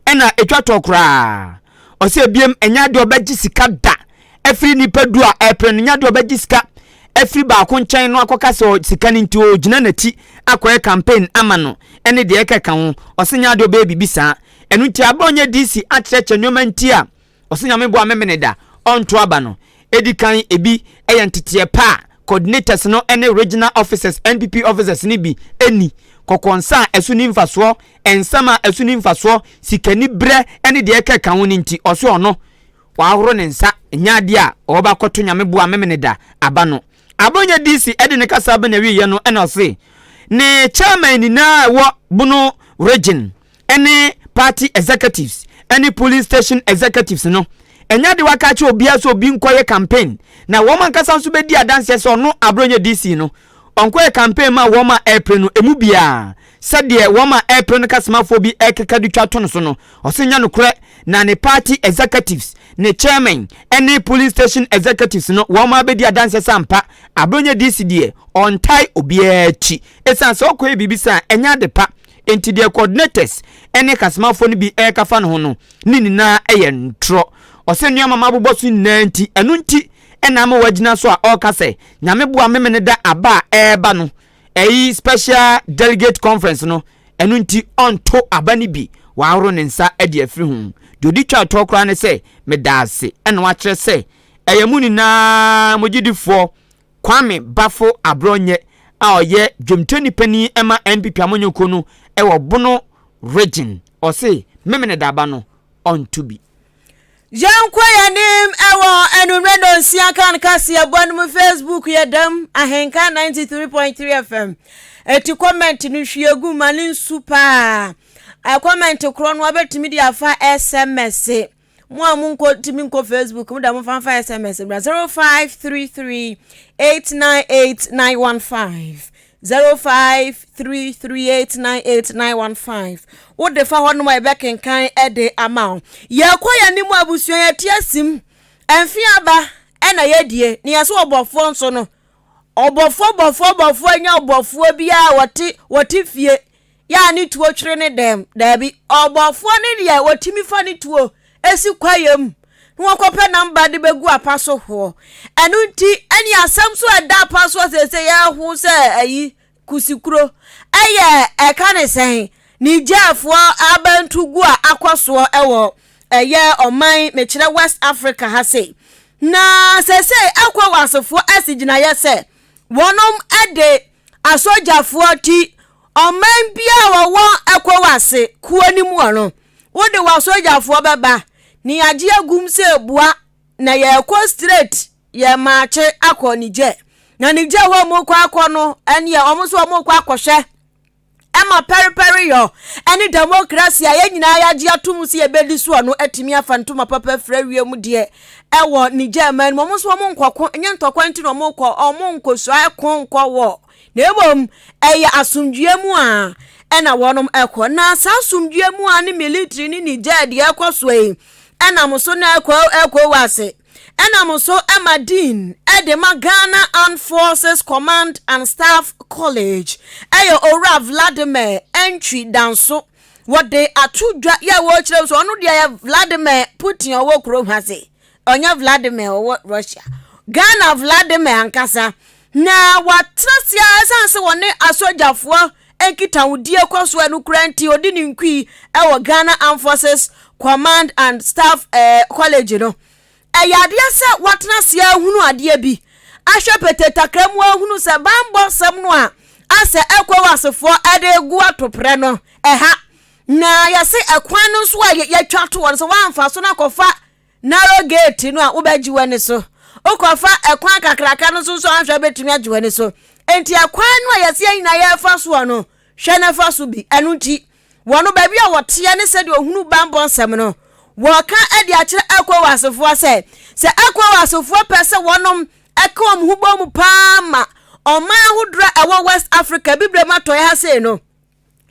Ɛna ɛtwa toɔ koraa, ɔsɛ ebiem ɛnyɛ adeɛ ɔbɛgye sika da afiri nnipa du a ɛpere no, nyɛ adeɛ ɔbɛgye sika afiri baako nkyɛn no akɔka sɛ sika no nti ɔgyina n'akyi akɔyɛ campaign ama no ne deɛ ɛkeka ho. Ɔse nyɛ adeɛ ɔbɛyɛ biribi saa. Ɛno nti aberɛ ɔnyɛ DC akyerɛkyerɛ nneɛma nti a ɔse Nyame boa memene da ɔnto aba no. Ɛdi kan ebi yɛ nteteɛ pa a coordinators no ne regional officers, NPP officers no bi nni, kɔkɔnsa a ɛso nni mfasoɔ, nsɛm a ɛso nni mfasoɔ, sikaniberɛ ne deɛ ɛkeka ho no nti ɔse ɔno Wahoro ne nsa, nyɛ adeɛ a ɔbɛba akɔto Nyame boa Memeneda aba no. Abronye DC de ne kasa ba n'awieɛ no na ɔse ne chairman nyinaa a ɛwɔ Bono region ne party executives ne polling station executives no Ɛnyɛ ade waka akyerɛ obiara sɛ obi nkɔyɛ campaign na wɔn ankasa nso bɛdi adanseɛ sɛ ɔno Abronyɛ DC no ɔnkɔyɛ campaign ma wɔn a ɛrepere no ɛmu biara sɛdeɛ wɔn a ɛrepere no kasamafoɔ bi ɛrekeka de twa to no so no. Ɔse nyɛ nokorɛ na ne party executives, ne chairman ne polling station executives no wɔn abɛdi adanseɛ sɛ ampa Abronyɛ DC deɛ ɔntae obiara akyi ɛsiane sɛ ɔkɔyɛ biribi saa ɛnyɛ ade pa. Enti deɛ coordinators ne kasamafoɔ no bi reka fa ne ho no, ne nyinaa yɛ ntorɔ. Ɔsɛ nneɛma mabobɔ so nyinaa nti, ɛno nti na ama wagyina so a ɔreka sɛ, Nyame boa Memeneda aba a ɛreba no, ɛyi special delegate conference no, ɛno nti ɔnto aba no bi, wahoro ne nsa de afiri ho. Deɛ ɔdi twa toɔ koraa ne sɛ, meda ase, ɛna wakyerɛ sɛ ɛyɛ mo nyinaa mo gyedifoɔ Kwame Bafo Abrɔnyɛ a ɔyɛ dwamtoni panin ma NPP amanyɔkuo no wɔ Bono Region, ɔse Memeneda aba no ɔnto bi. Yɛnkɔ yɛn anim wɔ anwummerɛ nnɔnsia kan kaseɛbɔ no mu Facebook yɛ dɛm Ahenka 93.3 FM ɛti comment no hwie gu ma ne nsu paa comment korɔ no wabɛtumi de afa SMS Mo a monkɔ tumi nkɔ Facebook mo da mo fa mfa SMS bra 0533 898 915 0533 898 915 wode fa hɔ nom a yɛbɛkenkan de ama wo. Yɛkɔ yɛn anim abusua yɛte asim mfe aba ɛna yɛdie ne yɛsɛ ɔbɔfoɔ nso no ɔbɔfoɔ bɔfoɔ bɔfoɔ nya ɔbɔfoɔ biara wɔte wɔte fie Yɛ a ne tuo twere ne dɛm? Daabi. Ɔbɔfoɔ no deɛ wɔtumi fa ne tuo si kwaeɛ mu na wɔkɔpɛ namba de bɛgu apa so hoɔ. Ɛno nti, ɛne asɛm so ɛda apa soɔ seesei yɛho sɛ ayi kusikuro ɛyɛ ɛka ne sɛn Nigerfoɔ abantugu a akɔ soɔ ɛwɔ ɛyɛ ɔman mekyerɛ West Africa ha sei. Na seesei ECOWASfoɔ asi gyinaeɛ sɛ wɔnom de Asogyafoɔ ti, ɔman biara a wɔwɔ ECOWAS kuo no mu no, wode w'asogyafoɔ bɛba na yɛagye agum sɛ bua na yɛrekɔ straight yɛmaakye akɔ Niger. Na Niger hɔ wɔn rekɔ akɔ no, ɛneɛ wɔn nso wɔn rekɔ akɔhwɛ ɛma pɛrepɛre yɔ ɛne demokrasi a yɛn nyinaa yɛagye atom sɛ yɛbɛdi soɔ no atumi afa ntoma papa fira wiem deɛ ɛwɔ Niger man mu. Wɔn nso wɔn nkɔko, nyɛ ntɔkwa nti na wɔn kɔ, wɔn nkɔsua ɛko nkɔ wɔ, na mmom ɛyɛ asomdwoeɛ mu a ɛna wɔn ɛkɔ. Na saa asomdwoeɛ mu a ne military ne Niger deɛ ɛkɔ soɔ yi ɛnam so na ɛkɔ ECOWAS ɛnam so ɛma dean ɛde ma Ghana Armed Forces Command and Staff College ɛyɛ Owura Vladimir Antwi Danso. Wɔde ato dwa yɛ a wɔrekyerɛ mu sɛ ɔno deɛ yɛ Vladimir Putin a ɔwɔ kurom ha se ɔnyɛ Vladimir ɔwɔ Russia. Ghana Vladimir ankasa na watena ase a ɛsiane sɛ wɔne asogyafoɔ nkitahodie kɔ so ɛno kura nti ɔdi ne nkui ɛwɔ Ghana Armed Forces Command and Staff eh, College no. Ɛyɛ adeɛ sɛ watena ase ahunu adeɛ bi, ahwɛ petee takra mu ahunu sɛ banbɔ sɛm no a asɛ ECOWASfoɔ de rego atoprɛ no, ɛha. Na yɛse ɛkwan no nso a yɛatwa to hɔ no, sɛ woamfa so no akɔfa narrow gate no a, wobɛgye w'ani so. Wokɔfa ɛkwan kakraka no nso nso anhwɛ wobɛtumi agye w'ani so. Enti ɛkwan no a yɛse yɛn nyinaa yɛrefa soɔ no, hwɛ na fa so bi. Ɛno nti, Wɔn baabi a wɔteɛ ne sɛdeɛ ɔhunu banbɔ nsɛm no, wɔka de akyerɛ ECOWASfoɔ sɛ, sɛ ECOWASfoɔ pɛ sɛ wɔnom ka wɔn ho bɔ mu paa ma ɔman ahodoɔ a ɛwɔ West Africa, Abibirem Atɔeɛ ha sei no,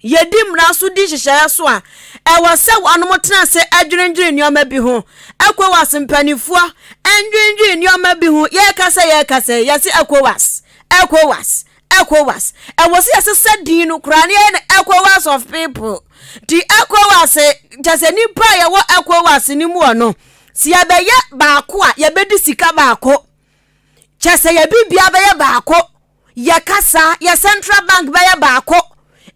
yɛdi mmara so di nhyehyɛeɛ so a, ɛwɔ sɛ wɔnom tena ase dwendwene nneɛma bi ho. ECOWAS mpanimfoɔ ndwendwene nneɛma bi ho. Yɛrekasa yɛrekasa yi, yɛse ECOWAS, ECOWAS, ECOWAS. Ɛwɔ sɛ yɛsesa din no koraa na yɛyɛ no ECOWAS of people. Nti ECOWAS kyɛ sɛ nnipa a yɛwɔ ECOWAS no mu no, sɛ yɛbɛyɛ baako a yɛbɛdi sika baako. Kyɛ sɛ yɛ biribiara bɛyɛ baako. Yɛ kasa, yɛ central bank bɛyɛ baako.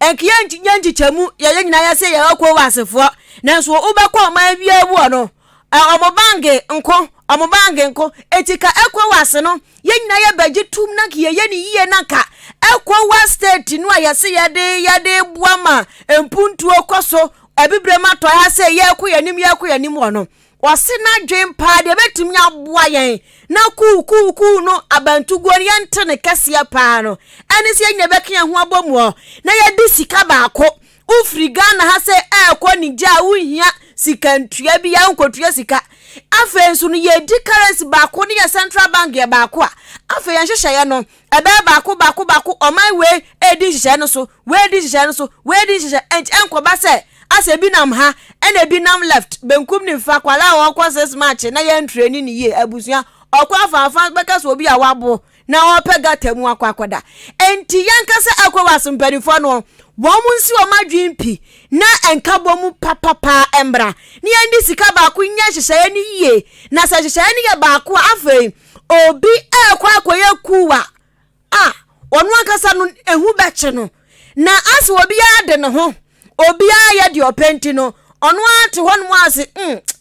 Nka yɛnyɛ nkyekyɛmu, yɛyɛ nyinaa yɛsɛ yɛ ECOWASfoɔ. Nanso wobɛkɔ ɔman biara mu no, ɔmo bank nko, ɔmo bank nko. Eti ka ECOWAS no, Yɛn nyinaa yɛbɛgye tom na nka yɛyɛ no yie na nka ECOWAS state no a yɛse yɛde yɛde boa ma mpuntuo kɔ so abibirem atɔe ha sɛ yɛrekɔ yɛn anim yɛrekɔ yɛn anim wɔ no ɔse n'adwen paa deɛ ɛbɛtumi aboa yɛn na kuu kuu kuu no abantuguo no yɛnte ne kɛseɛ paa no ɛne sɛ yɛn nyinaa bɛka yɛn ho abɔ mu hɔ na yɛde sika baako. Wofiri Ghana ha sɛ ɛrekɔ Niger a wonhia sikantua biara, wonkɔtua sika. Afei nso no yɛdi currency baako ne yɛ central bank yɛ baako a, afei yɛn nhyehyɛeɛ no ɛbɛyɛ baako baako baako, ɔman wei ɛredi nhyehyɛeɛ no so, wei redi nhyehyɛeɛ no so, wei redi nhyehyɛeɛ, ɛnti ɛnkɔba sɛ asɛ ebi nam ha ɛna ebi nam left, benkum nifa, akwadaa a ɔrekɔ 6 March na yɛntrɛni ne yie, abusua, ɔkɔ afaafa bɛka sɛ obi a wabo na ɔrepɛ gutter mu akɔ akɔda. Enti yɛnka sɛ ECOWAS mpanimfoɔ no, wɔn nsi wɔn adwene pi na nkabɔ mu papapa mmra na yɛndi sika baako nyɛ nhyehyɛeɛ no yie. Na sɛ nhyehyɛeɛ no yɛ baako a, afei obi rekɔ akɔyɛ coup a, a ɔno ankasa no ehu bɛkye no. Na asɛ obiara de ne ho, obiara yɛ deɛ ɔpɛ nti no, ɔno ara te hɔnom ase,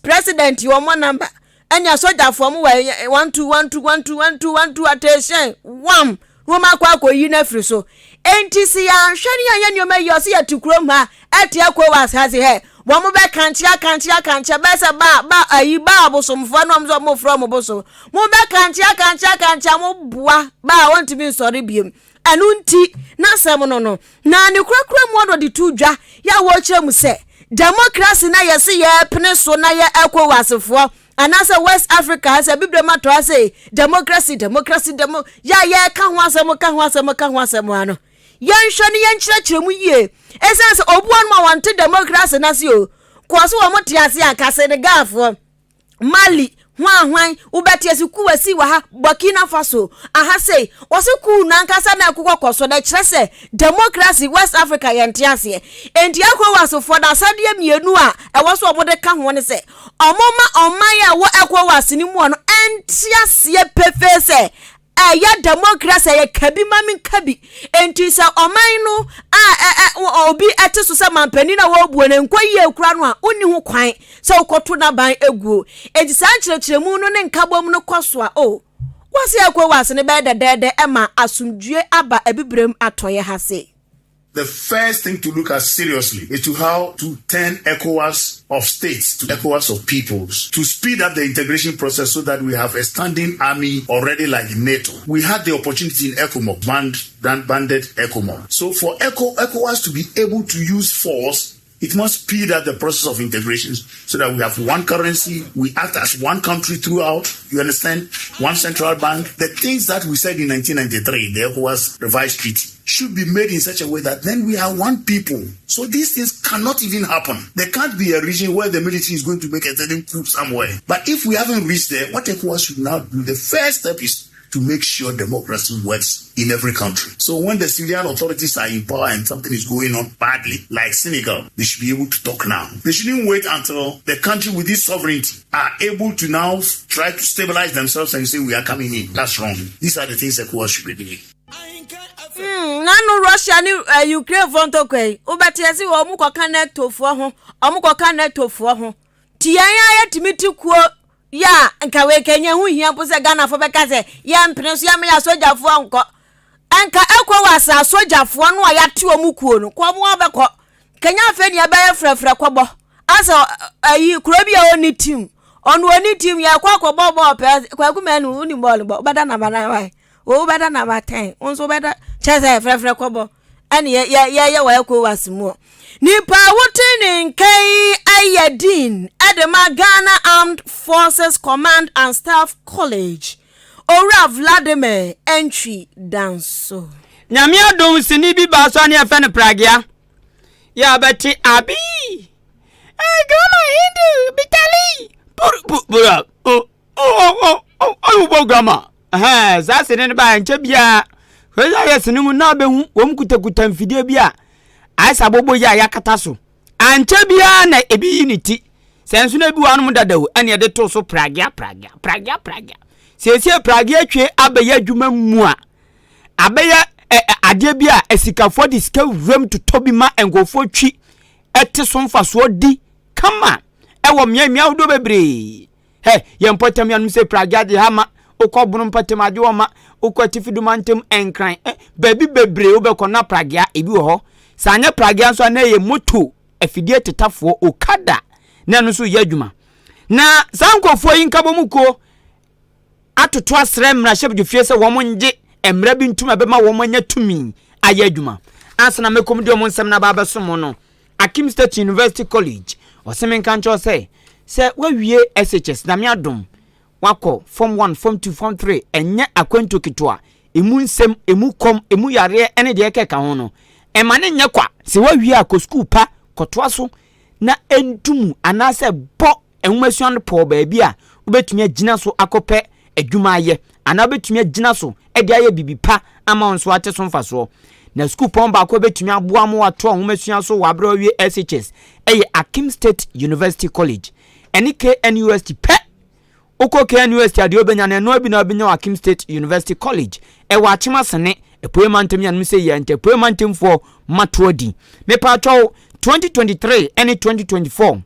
president yi ɔmmɔ number, Ɛnna asogyafoɔ mo wɔ 1 2 1 2 1 2 1 2 1 2 attention wam na wɔn akɔ akɔyi no afiri so. Enti sɛ yɛanhwɛ ne yɛanyɛ nneɛma yie ɔsɛ yɛte kurom ha ɛte ECOWAS ha se hɛ wɔn bɛ kankye akankye akankye bɛyɛ sɛ ba ba ayi ba abosomfoɔ na wɔn sɛ wɔn frɛ wɔn bosom mo bɛ kankye akankye akankye a mo boa ba a wɔntumi nsɔre biem. Ɛno nti n'asɛm no no na ne kurakura mu ɔdɔ de to dwa yɛ a wɔrekyerɛ mu sɛ democracy na yɛse yɛpene so na yɛ ECOWASfoɔ anaasɛ West Africa ha sɛ Bibire ma toa sɛ democracy democracy demo yɛ a yɛka ho asɛm ka ho asɛm ka ho asɛm ano yɛnhwɛ ne yɛnkyerɛkyerɛ mu yie ɛsiane sɛ obuo no ma wɔnte democracy no ase o kɔɔ so wɔn te ase anka Senegalfoɔ Mali, hwan hwan, wobɛte ase kuw asi wɔ ha, Burkina Faso, aha sei. Wɔse kuw no ankasa na ɛkokɔ kɔ so na ɛkyerɛ sɛ democracy West Africa yɛnte aseɛ. Enti ECOWAS foɔ no asadeɛ mmienu a ɛwɔ so wɔde ka ho ne sɛ wɔma ɔman a ɛwɔ ECOWAS no mu no ɛnte aseɛ pefee sɛ Ɛyɛ demokrasi, ɛyɛ kabi ma menka bi. Enti sɛ ɔman no a ɛ ɛ obi te so sɛ manpanin a wɔrebuo no nkɔ yie kora no a, wonni ho kwan sɛ wokɔto n'aban guo. Enti saa nkyerɛkyerɛmu no ne nkabom no kɔ so a, o, wɔse ECOWAS no bɛyɛ dɛdɛɛdɛ ma asomdwoe aba Abibirem Atɔeɛ ha sei. The first thing to look at seriously is to how to turn ECOWAS of states to ECOWAS of peoples, to speed up the integration process so that we have a standing army already like NATO. We had the opportunity in ECOMOG, band, band, banded ECOMOG. So for ECO, ECOWAS to be able to use force it must speed up the process of integration so that we have one currency, we act as one country throughout, you understand? One central bank. The things that we said in 1993, the ECOWAS revised treaty, should be made in such a way that then we are one people. So these things cannot even happen. There can't be a region where the military is going to make a certain coup somewhere. But if we haven't reached there, what ECOWAS should now do, the first step is to make sure democracy works in every country. So when the civilian authorities are in power and something is going on badly, like Senegal, they should be able to talk now. They shouldn't wait until the country with this sovereignty are able to now try to stabilize themselves and say we are coming in. That's wrong. These are the things ECOWAS should be doing. Nano Russia ne uh, Ukraine foɔ ntɔkwa yi wobɛte ase wɔ ɔmo kɔka NATOfoɔ ho ɔmo kɔka NATOfoɔ ho ti yɛn a yɛtumi te kuo yɛ a nka wei kanya ho hia mpo sɛ Ghanafoɔ bɛka sɛ yɛmpene so yɛma yɛ asogyafoɔ nkɔ nka ECOWAS asogyafoɔ no a yɛate ɔmo kuo no kɔ ɔmo abɛkɔ kanya afei nea ɛbɛyɛ frɛfrɛ kɔbɔ asɛ ayi kuro bi a ɔni team ɔno ɔni team yɛkɔ akɔbɔ bɔɔl pɛ kwaku mɛnu wonim bɔɔl bɔ wobɛda namba nan wae Wo wobɛda number 10, wo nso wobɛda kyerɛ sɛ frɛfrɛ kɔbɔ ɛne yɛyɛ wɔ ECOWAS mu. Nipa a wote ne nka yi ayɛ dean ɛde ma Ghana Armed Forces Command and Staff College, Owura Vladimir Antwi Danso. Nyame adom sini bi baa so a ne yɛfɛ no Pragea. Yɛ a bɛte abi. Hey, Ghana Hindu, Bitali. Buru buru. Oh, oh, oh, oh, oh, grandma. Ɛhɛn, saa sini no baa nkyɛ biara. Hwɛ sɛ ayɛ sini mu na abɛhu wɔn kutakuta mfidie bi a ayɛ sɛ abobo yi a yɛakata so. Ankyɛ biara na ebi yi ne ti. Sɛ nso na ebi wɔ anom dada o, ɛna yɛde to so pragea pragea pragea pragea. Seesie pragea twe abɛyɛ adwuma mu a, abɛyɛ ɛ adeɛ bi a asikafoɔ de sika wuram totɔ bi ma nkurɔfoɔ twi ɛte so mfasoɔ di kama ɛwɔ mmeammea ahodoɔ bebree. Hɛ, yɛn mpɔtam yanom sɛ Pragya de ha ma, wokɔ Bono mpɔtam ade wɔ ma, wokɔ Atifi do mantam Nkran, eh, baabi bebree wobɛkɔ na Pragya ebi wɔ hɔ. Sɛ anyɛ Pragya nso a na ɛyɛ moto afidie tetafoɔ, Okada, na ɛno nso yɛ adwuma. Na saa nkurɔfoɔ yi nkabom kuo atoto asrɛ mmarahyɛbadwafie sɛ wɔn ngye mmara bi ntum a ɛbɛma wɔn anya tumi ayɛ adwuma. Ansa na mɛkɔm de wɔn nsɛm no aba abɛso mo no. Akim State University College. Ɔse menka nkyerɛ wo sɛ, sɛ woawie SHS, Nyame adom, woakɔ Form 1, Form 2, Form 3, ɛnyɛ akwantuo ketewa, ɛmu nsɛm, ɛmu kɔm, ɛmu yareɛ ne deɛ ɛkeka ho no, ɛma no nyɛ kwa. Sɛ woawie a, kɔ sukuu pa, kɔtoa so na ɛntu mu anaasɛ bɔ nwomasua no pɔw baabi a wobɛtumi agyina so akɔpɛ adwuma ayɛ anaa wobɛtumi agyina so de ayɛ biribi pa ama wo nso ate so mfasoɔ. Na sukuupɔn baako a ɛbɛtumi aboa ma watoa nwomasua so wɔ aberɛ a wawie SHS yɛ Akim State University College. Ɛne KNUST pɛ. Wokɔ KNUST a deɛ wobɛnya no ɛnoa bi na wobɛnya wɔ Akim State University College. Ɛwɔ Akyem Asene, Apuei Mantam yi anom sɛ yɛ nti Apuei Mantamfoɔ matoa di. Mepaatwɔw 2023 ne 2024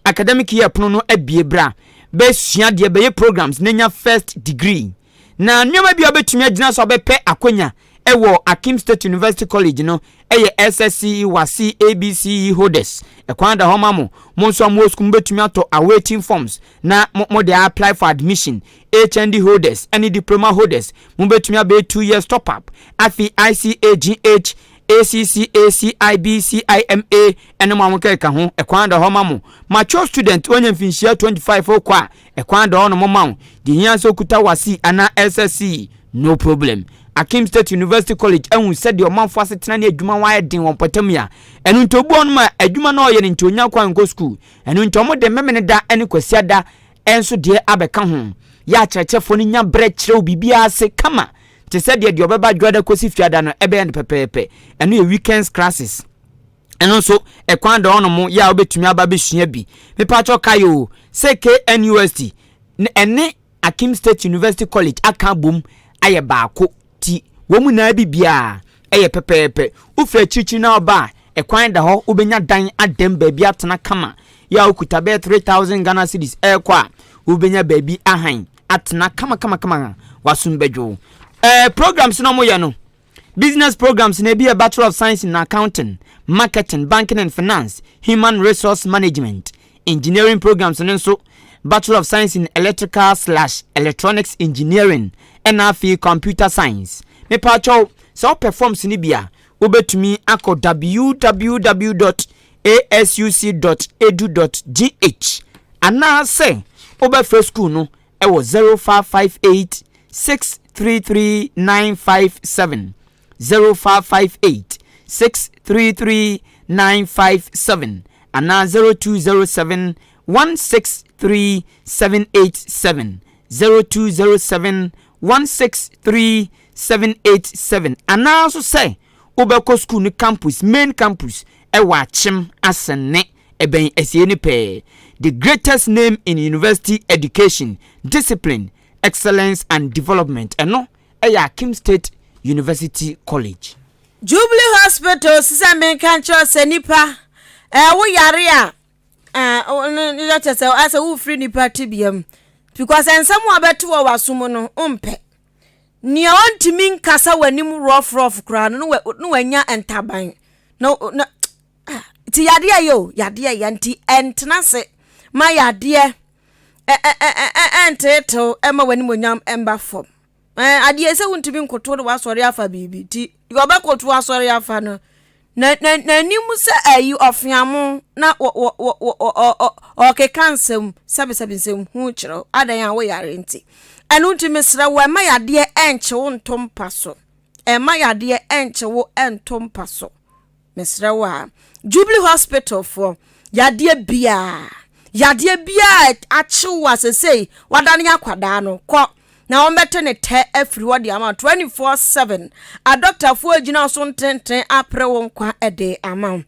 Academic year pono no abue bra bɛ sua deɛ bɛyɛ programs na nya first degree. Na nneɛma bi a wobɛtumi agyina so abɛpɛ akwanya ɛwɔ Akim State University College no ɛyɛ SSCE, WASSCE, ABCE holders. Ɛkwan da hɔ ma mo. Mo nso a mowɔ sukuu mobɛtumi atɔ awaiting forms na mo mode apply for admission. HND holders ɛne diploma holders mobɛtumi abɛyɛ 2 years top up. Afei ICAGH, ACCA, CIB, CIMA ɛne mo a mokeka ho, ɛkwan da hɔ ma mo. Mature student, woanya mfinhyia 25 rekɔ a, ɛkwan da hɔ nom ma wo. Deɛ ehia sɛ wokuta WASSCE anaa SSC, no problem. Akim State University College ahu sɛdeɛ ɔmanfoɔ asetena ne adwuma ho ayɛ den wɔ mpɔtam yi a, ɛno nti obi wɔ hɔnom a adwuma no a ɔyɛ no nti ɔnnya kwan nkɔ sukuu. Ɛno nti wɔde Memeneda ne Kwasiada nso deɛ abɛka ho. Yɛ akyerɛkyerɛfoɔ no nya berɛ kyerɛ wo biribiara ase kama. Te sɛ deɛ deɛ ɔbɛba dwoada kɔsi fiada no ɛbɛyɛ no pɛpɛɛpɛ. Ɛno yɛ weekends classes. Ɛno nso ɛkwan da hɔnom yɛ a wobɛtumi aba abɛsua bi. Mepaakyɛw kae o sɛ KNUST ɛne Akim State University College aka abom ayɛ baako ti wɔn nyinaa bibiara ɛyɛ pɛpɛɛpɛ. Wofiri akyirikyiri na woba a ɛkwan da hɔ wobɛnya dan adam baabi atena kama. Yɛ a wokuta bɛyɛ 3000 Ghana cedis ɛrekɔ a wobɛnya baabi ahan. atena kamakamakama w'asom bɛdwo wo. Eh, programs na wɔyɛ no, business programs na ebi yɛ Bachelor of Science in Accounting, Marketing, Banking and Finance, Human Resource Management, Engineering programs no nso, Bachelor of Science in Electrical slash Electronics Engineering, ɛna afei Computer Science. Mepaakyɛw, sɛ wopɛ forms no bi a, wobɛtumi akɔ www.asuc.edu.gh anaasɛ wobɛfrɛ sukuu no wɔ 0558 633 957, 0558 633 957 anaa 0207 163 787, 0207 163 787 anaa nso sɛ wobɛkɔ sukuu no campus, main campus ɛwɔ Akyem Asene ɛbɛn asie no pɛɛ. The greatest name in university education, discipline, excellence and development ɛno ɛyɛ Akim State University College. Jubilee Hospital si sɛ menka nkyerɛ sɛ nipa ɛɛ wo yare a ɛɛ ne kyɛ sɛ asɛ wofiri nipa tibea mu because nsɛm a bɛto wɔ w'asom no wompɛ. Nea ɔntumi nkasa w'anim rɔfrɔf koraa no na wanya ntaban na na ah, nti yadeɛ yɛ o yadeɛ yɛ nti ɛntena ase ma yadeɛ ɛnteetew ɛma w'anim onyam ɛmba fam ɛɛ adeɛ sɛ wontumi nkoto na wasɔre afa biribi nti deɛ ɔbɛkoto asɔre afa no Na na n'anim sɛ ayi ɔfeamo na wɔ wɔ wɔ wɔ ɔ ɔ ɔkeka nsɛm sɛbesɛbe nsɛm hu kyerɛ wo adan a woyare nti. Ɛno nti mesrɛ wo ɛmma yadeɛ ɛnkye wo nto mpa so. Ɛmma yadeɛ ɛnkye wo ɛnto mpa so. Mesrɛ wo a. Jubilee Hospital foɔ yadeɛ biara yadeɛ biara akye wo a sesei wadane akwadaa no kɔ na wɔbɛte ne tɛ afiri hɔ de ama wo 24/7. Adɔktafoɔ gyina so ntenten apere wo nkwa de ama wo.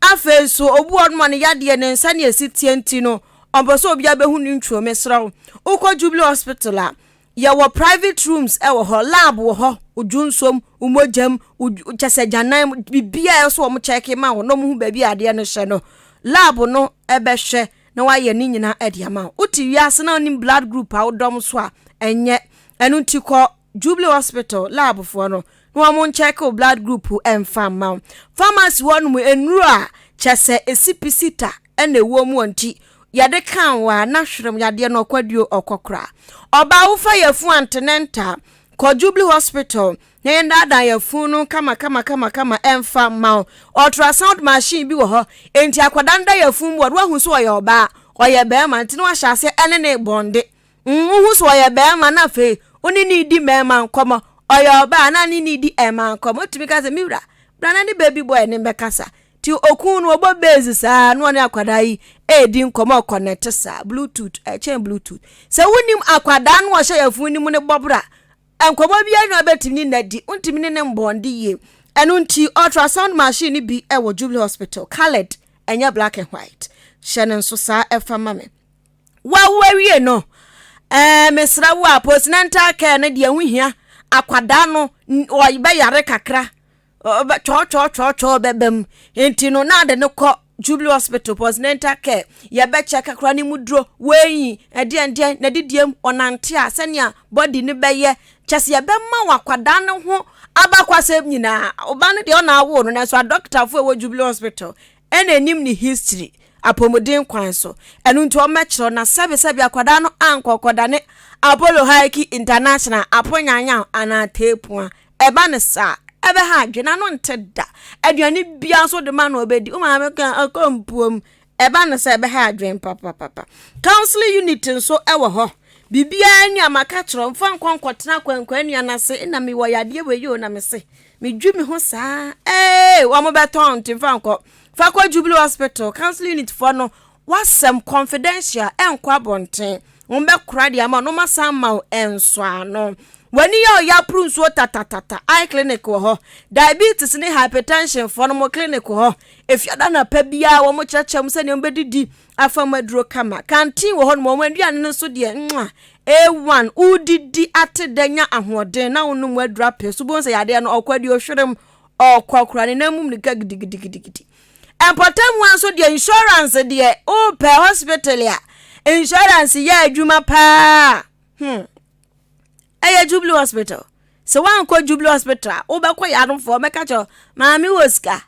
Afei nso, obi wɔ hɔnom a ne yadeɛ ne nsa ne esi teɛ nti no, ɔmpɛ sɛ obiara bɛhu ne ntwom. Mesrɛ wo, wokɔ Jubilee Hospital a, yɛwɔ private rooms wɔ hɔ, lab wɔ hɔ, wo dwonsom, wo mogyam, wo kyɛ sɛ gyanan mu, biribiara ɛwɔ sɛ wɔn kyɛke ma wo na wɔn hu baabi a adeɛ no hyɛ no. Lab no bɛhwɛ na wayɛ ne nyinaa de ama wo. Wote wiase na wonim blood group a wodɔm so a, ɛnyɛ. Ɛno nti kɔ Jubilee Hospital lab foɔ no na wɔn nkyɛke wo blood group mfa mma wo. Pharmacy hɔ nom nnuro a kyɛ sɛ ɛsi pisita na ɛwɔ mu nti yɛde ka wo a na hwerem yadeɛ no ɔkwaduo ɔkɔkora. Ɔbaa wofa yɛfu antenɛnta. Kɔ Jubilee Hospital na yɛndaadaa yafunu no kama kama kama kama ɛmfa mma wo. Ultrasound machine bi wɔ hɔ, enti akwadaa no da yafunu mu a, na wahu sɛ ɔyɛ ɔbaa, ɔyɛ barima, nti na wahyɛ aseɛ ɛne ne bɔnde. Mm, wohu sɛ ɔyɛ barima na afei wo ne ne di mmarima nkɔmmɔ, ɔyɛ ɔbaa na ne ne di mmaa nkɔmmɔ. Wotumi ka sɛ, me wura, bra na ne baby boy ne mbɛkasa. Nti okun no ɔbɔ bass saa na ɔne akwadaa yi redi nkɔmmɔ ɔkɔnɛte saa bluetooth ɛkyɛn bluetooth. Sɛ wonim akwadaa no ɔhyɛ yafunu no mu no bɔbra nkɔmmɔ biara na ɔbɛtumi ne no adi wontumi ne ne mbɔnde yie. Ɛno nti ultrasound machine no bi wɔ Jubilee Hospital coloured ɛnyɛ black and white hyɛ no nso saa ɛfa ma me. Wawo awie no ɛɛ mesrɛ wo a postnatal care no deɛ ho hia akwadaa no ɔbɛyare kakra Ɔbɛ twɔɔtwɔɔtwɔɔtwɔɔ bɛba mu. Nti no na ade no kɔ Jubilee Hospital postnatal care. Yɛbɛkyɛ kakra ne mu duro, weighing, ɛdeɛn deɛn, n'adidie mu, ɔnante a sɛnea body no bɛyɛ. Kyɛ sɛ yɛbɛma wo akwadaa no ho abakwasɛm nyinaa. Ɔba no deɛ ɔna awo no nanso adɔkotafoɔ a ɛwɔ Jubilee Hospital ɛna ɛnim ne history apɔmuden kwan so. Ɛno nti wɔmmɛkyerɛw na sɛbesɛbe akwadaa no ankɔkɔdane Apollo Haiki International aponyanyan anaa teepua. Ɛba no saa a, ɛbɛha adwene, ano nte da. Aduane biara nso de ma no ɔbɛdi. Wo maame ka ɔkɔ mpuom. Ɛba no saa ɛbɛha adwene papapapa. Counseling unit nso wɔ hɔ. Biribiara ni a maka kyerɛ mfa nkɔ nkɔtena kwankwan nua no ase na mewɔ yadeɛ wei o na mese medwi me ho saa. Ee, wɔn bɛtɔn nti mfa nkɔ. Fa kɔ Jubilee Hospital counseling unit foɔ no W'asɛm, confidential, ɛnkɔ abɔnten. Wɔbɛkora de ama wo na wɔasan ama wo nsɔano. W'ani yɛ ɔya poro nsuo tatatata, eye clinic wɔ hɔ. Diabetes ne hypertension foɔ no mo clinic wɔ hɔ. Efiada anapa biara wɔn kyerɛkyerɛ mo sɛdeɛ mobɛdidi afa mo aduro kama. Canteen wɔ hɔ nom, wɔn aduane no nso deɛ mwah, A1, wodidi ate dɛ nya ahoɔden na wonom w'aduro apɛ so. Wobɛhu sɛ yadeɛ no ɔkɔ aduohwerem, ɔkɔ koraa ne nan mu mmirika gidigidigidi. Mpɔtam hɔ nso deɛ insurance deɛ wopɛ hospital a insurance yɛ adwuma paa hmm ɛyɛ Jubilee hospital sɛ woankɔ Jubilee hospital a wobɛkɔ yarefoɔ bɛka kyerɛ maame wɔ sika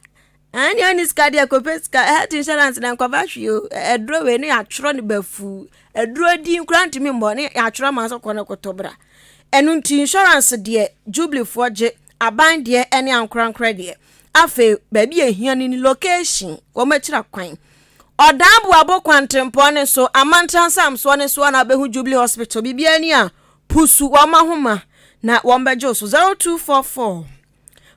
ɛne ɔne sika deɛ kɔpɛ sika health insurance na nkɔfa hwee o ɛduro wei ne yɛatwerɛ no bafuu aduro din koraa ntumi mmɔ ne yɛatwerɛ ma sɛ kɔ no kɔtɔ bra ɛno nti insurance deɛ Jubileefoɔ gye aban deɛ ɛne ankorankorɛ deɛ Afei baabi a ehia no ni, location, wɔn akyira kwan. Ɔdan Boabo kwantempɔn no so, Amantra nsamsoɔ no so a na wobɛhu Jubilee Hospital. Biribiara ni a, pusu wɔn ahoma na wɔn bɛgye wo so. 0244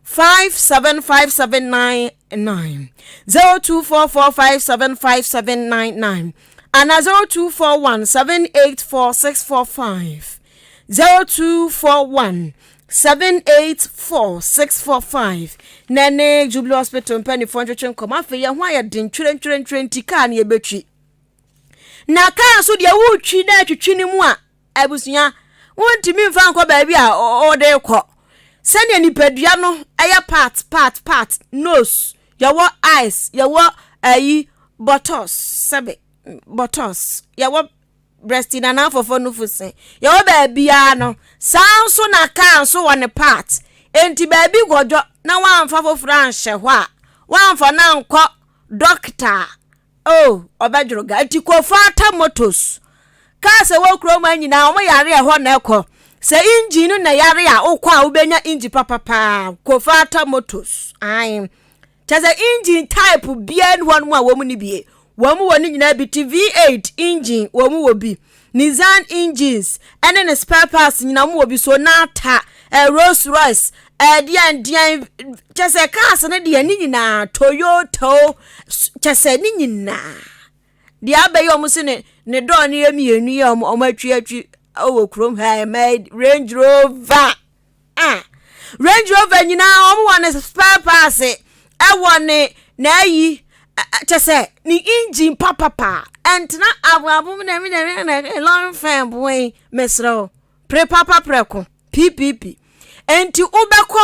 575799 0244 575799 ana 0241 784645 0241 784645 na ɛne Jubilee Hospital mpanimfoɔ ntwetwe nkɔmmɔ. Afei yɛn ho ayɛ den twerɛntwerɛntwerɛ nti kaa no yɛbɛtwi. Na kaa nso deɛ wotwi na atwitwi no mu a abusua wontumi mfa nkɔ baabi a wode kɔ. Sɛdeɛ nipadua no ɛyɛ part part part nose yɛwɔ eyes yɛwɔ ayi buttocks sɛbe buttocks yɛwɔ breast nana afɔfɔ nufu se yɛwɔ baabiara no saa nso na kaa nso wɔ ne part enti baabi gɔdɔ na wamfa foforɔ anhyɛ hɔ a wamfa no ankɔ dɔkta oh ɔbɛdworo ga nti kofata motos kaa sɛ wɔ kurom ha nyinaa wɔn yare ɛhɔ na ɛkɔ sɛ engine no na yare a wokɔ a wobɛnya engine papapaa kofata motos ae Kyerɛ sɛ engine type biara ni hɔnom a wɔn ni bie. Wɔn wɔ ne nyinaa bi te V8 engine wɔn wɔ bi. Nissan engines ɛne ne spare parts nyinaa wɔn wɔ bi. Sonata, eh, Rolls Royce, eh, deɛn deɛn kyerɛ sɛ cars no deɛ ne nyinaa Toyota o kyerɛ sɛ ne nyinaa. Deɛ abɛyɛ wɔn se ne ne dɔɔ no yɛ mmienu yɛ wɔn wɔn atwi atwi wɔ kurom ha ɛmɛ Range Rover. Ah, Range Rover nyinaa wɔn wɔ ne spare parts ɛwɔ ne n'ayi kyɛ sɛ ne engine papapa ɛntena aboabo na ɛmi na ɛmi na ɛmi lɔri fɛn boe mesrɛ wo pere papa prɛko ppp nti wobɛkɔ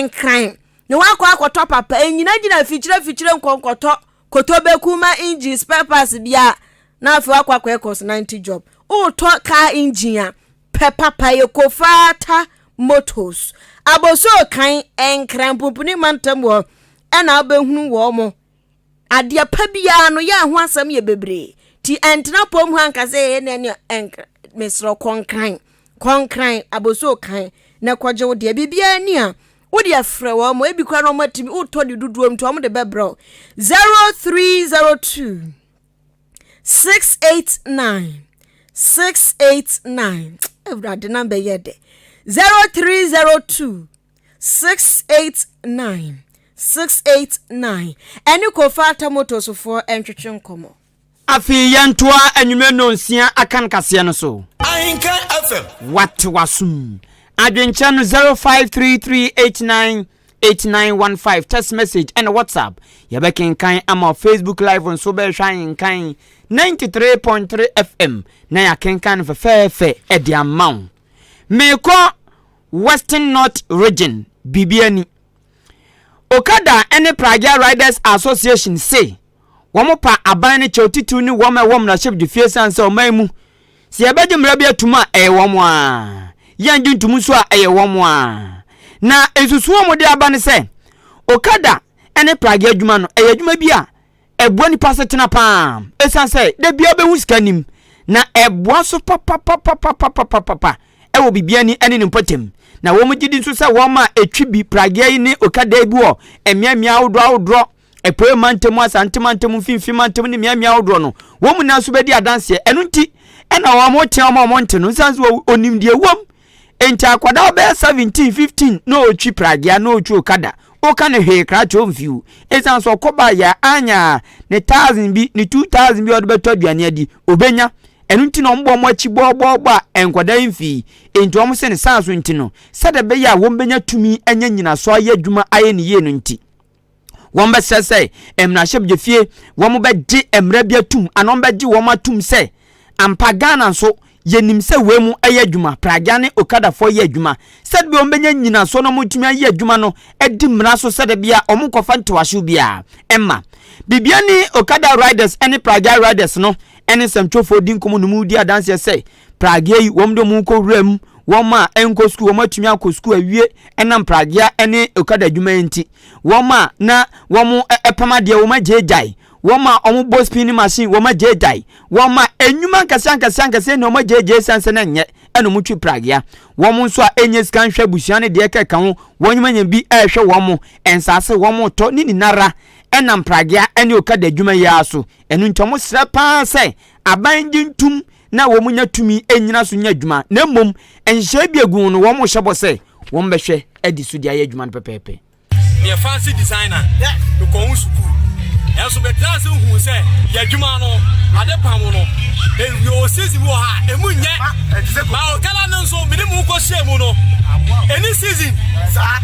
nkran na wakɔ akɔtɔ papa enyina gyina fikyire fikyire nkɔnkɔtɔ kotobeku ma engine spare parts bia na afei wakɔ akɔyɛ course 90 job wotɔ car engine a Pɛ papa yɛ Kofaata Motors. Abossey Kan, Nkran Pumpuni mantam hɔ ɛna wobɛhunu wɔn mo. Adeɛ pa biara no yɛ ho asɛm yɛ bebree. Ti ɛntena pom ha nka sɛ ɛyɛ ne ɛne ɛnkra mesrɛ kɔnkran kɔnkran Abossey Kan. na kɔgye wo deɛ. Biribiara ni a, wode afrɛ wɔn mo, ebi koraa na wɔn atumi, wotɔ ne dodoɔ nti wɔn de bɛbrɛ wo. 0302 689 689 Awurade namba yɛ dɛ. 0302 689 689 ɛne Kofa Atamotosofoɔ ntwetwe nkɔmmɔ. Afei yɛntoa anwummerɛ nnɔnsia akan kaseɛ no so. Ahenka FM. Wate w'asom. Adwenkyerɛ no 0533898915 text message ɛna WhatsApp. Yɛbɛkenkan ama wo. Facebook live nso bɛhwɛ Ahenkan 93.3 FM na yɛakenkan no fɛfɛɛfɛ ɛde ama wo. Meekɔ Western North Region biribi ani. Okada ne Pragya Riders Association se wɔpa aban no kyɛw titiriw ne wɔn a ɛwɔ mmarahyɛbdwafie esiane sɛ ɔman mu sɛ yɛbɛgye mmara bi atum a ɛyɛ wɔn a yɛngye ntum nso a ɛyɛ wɔn a. Na nsusuw a wɔde aba ne sɛ Okada ne pragya adwuma no ɛyɛ adwuma bi a ɛboa nipa asetena paa esiane sɛ da biara bɛhu sika nim na ɛboa so papapapapapapapa ɛwɔ biribi ani ne ne mpɔtam. Na wɔn gye di nso sɛ wɔn a ɛtwi bi pragya yi ne Okada yi bi wɔ mmeammea ahodoɔ ahodoɔ Apuei mantam, Asante mantam, Mfimfini mantam ne mmeammea ahodoɔ no, wɔn nyinaa nso bɛdi adanseɛ. Ɛno nti, ɛna wɔn tea wɔn a wɔn nte no, nsan so onim deɛ wɔm. Nti akwadaa bɛyɛ 17, 15 na ɔretwi pragea na ɔretwi okada. Woka no hwee krakye ɔmfiw. Ɛsiane sɛ ɔkɔ ba yɛ anya ne thousand bi, ne 2000 bi a ɔde bɛtɔ aduane adi, ɔbɛnya. Ɛno nti na wɔbɔ wɔn akyi bɔɔbɔɔbɔ a nkwadaa yi mfii. Enti wɔn se ne saa so nti no, sɛdeɛ ɛbɛyɛ a wɔbɛnya tumi anya nyinasoɔ ayɛ adwuma ayɛ ne yie no nti. Wɔbɛsrɛ sɛ mmarahyɛbdwafie wɔbɛgye mmara bi atum anaa wɔbɛgye wɔn atum sɛ ampa Ghana nso yɛnim sɛ wei mu ɛyɛ adwuma, pragya ne okadafoɔ yɛ adwuma sɛde bi wɔbɛnya nyinasoɔ na wɔtumi ayɛ adwuma no adi mmara so sɛde bia wɔn nkɔfa ntewahyew biara ɛma bibia ne okada riders ne pragya riders no ɛne nsɛmtwerɛfoɔ di nkɔmmɔ no mu di adanseɛ sɛ Pragea yi, wɔn de wɔn kɔ wura mu, wɔn a ɛnkɔ sukuu, wɔn atumi akɔ sukuu awie ɛnam pragea ne okada adwuma yi nti. Wɔn a na wɔn ɛpam adeɛ, wɔn agyaagyae. Wɔn a wɔn bɔ spinning machine, wɔn agyaagyae. Wɔn a nnwuma nkɛseɛ ankɛseɛ ankɛseɛ na wɔn agyaagyae esiane sɛ na ɛnyɛ ɛna wɔn twi pragea. Wɔn nso a ɛnyɛ sika nhwɛ abusua ne deɛ ɛkeka ho, wɔn anya bi ɛrehwɛ wɔn nsaase, wɔn retɔ ne nyinara ɛnam pragea ne okada adwuma yi ara so. Ɛno nti wɔn srɛ paa sɛ aban gye ntum na wɔnya tumi nnyina so nyɛ adwuma, na mmom nhyehyɛe bi agu ho no, wɔhyɛ bɔ sɛ wɔbɛhwɛ adi so de ayɛ adwuma no pɛpɛɛpɛ. Meyɛ fancy designer, mekɔɔ ho sukuu. Nanso metenaa ase huu sɛ yɛn adwuma no, ade pam no, yɛwɔ season bi wɔ hɔ a, emu nyɛ. Ma okada no nso, mede mu kɔhyɛɛ mu no, ɛni season,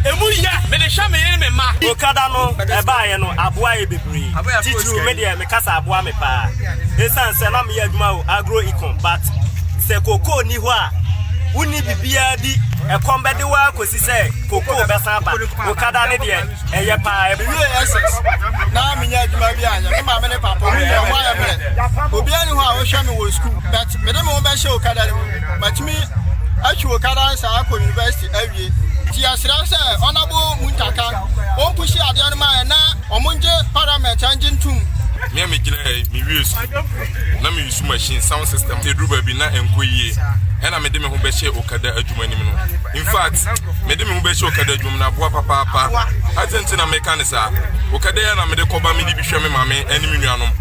emu yɛ. Mede hwɛ me yere ne me mma. Okada no ɛbaeɛ no, aboa yɛ bebree. Titiriw me deɛ, meka sɛ aboa me paa. Esiane sɛ na meyɛ adwuma wɔ agro econ but sɛ kokoo ni hɔ a wonni biribiara di ɛkɔm bɛde wo ara kɔsi sɛ kokoo bɛsan aba. Okada ne deɛ ɛyɛ paa. Mewie SS na menya adwuma bi anyɛ. Me maame ne papa ɔmo nyinaa ɔmo ayɛ mmerɛ. Obiara ni hɔ a ɔhwɛ me wɔ sukuu but mede me ho bɛhyɛ okada no mu. Matumi atwi okada no saa akɔ university awie. Nti yɛsrɛ sɛ Honourable Muntaka ɔmpushi adeɛ no ma yɛn na Ɔmo ngye parliament ngye ntum. Me a me gyina ha yi, me wie sukuu na me use machine, sound system, eduru baabi na ɛnkɔ yie, ɛna me de me ho bɛhyɛ okada adwuma nim no. In fact, me de me ho bɛhyɛ okada adwuma mu na aboa papaapa. Adɛn nti na meka ne saa? Okada yi na me de kɔba me de bi hwɛ me maame ɛne me nuanom.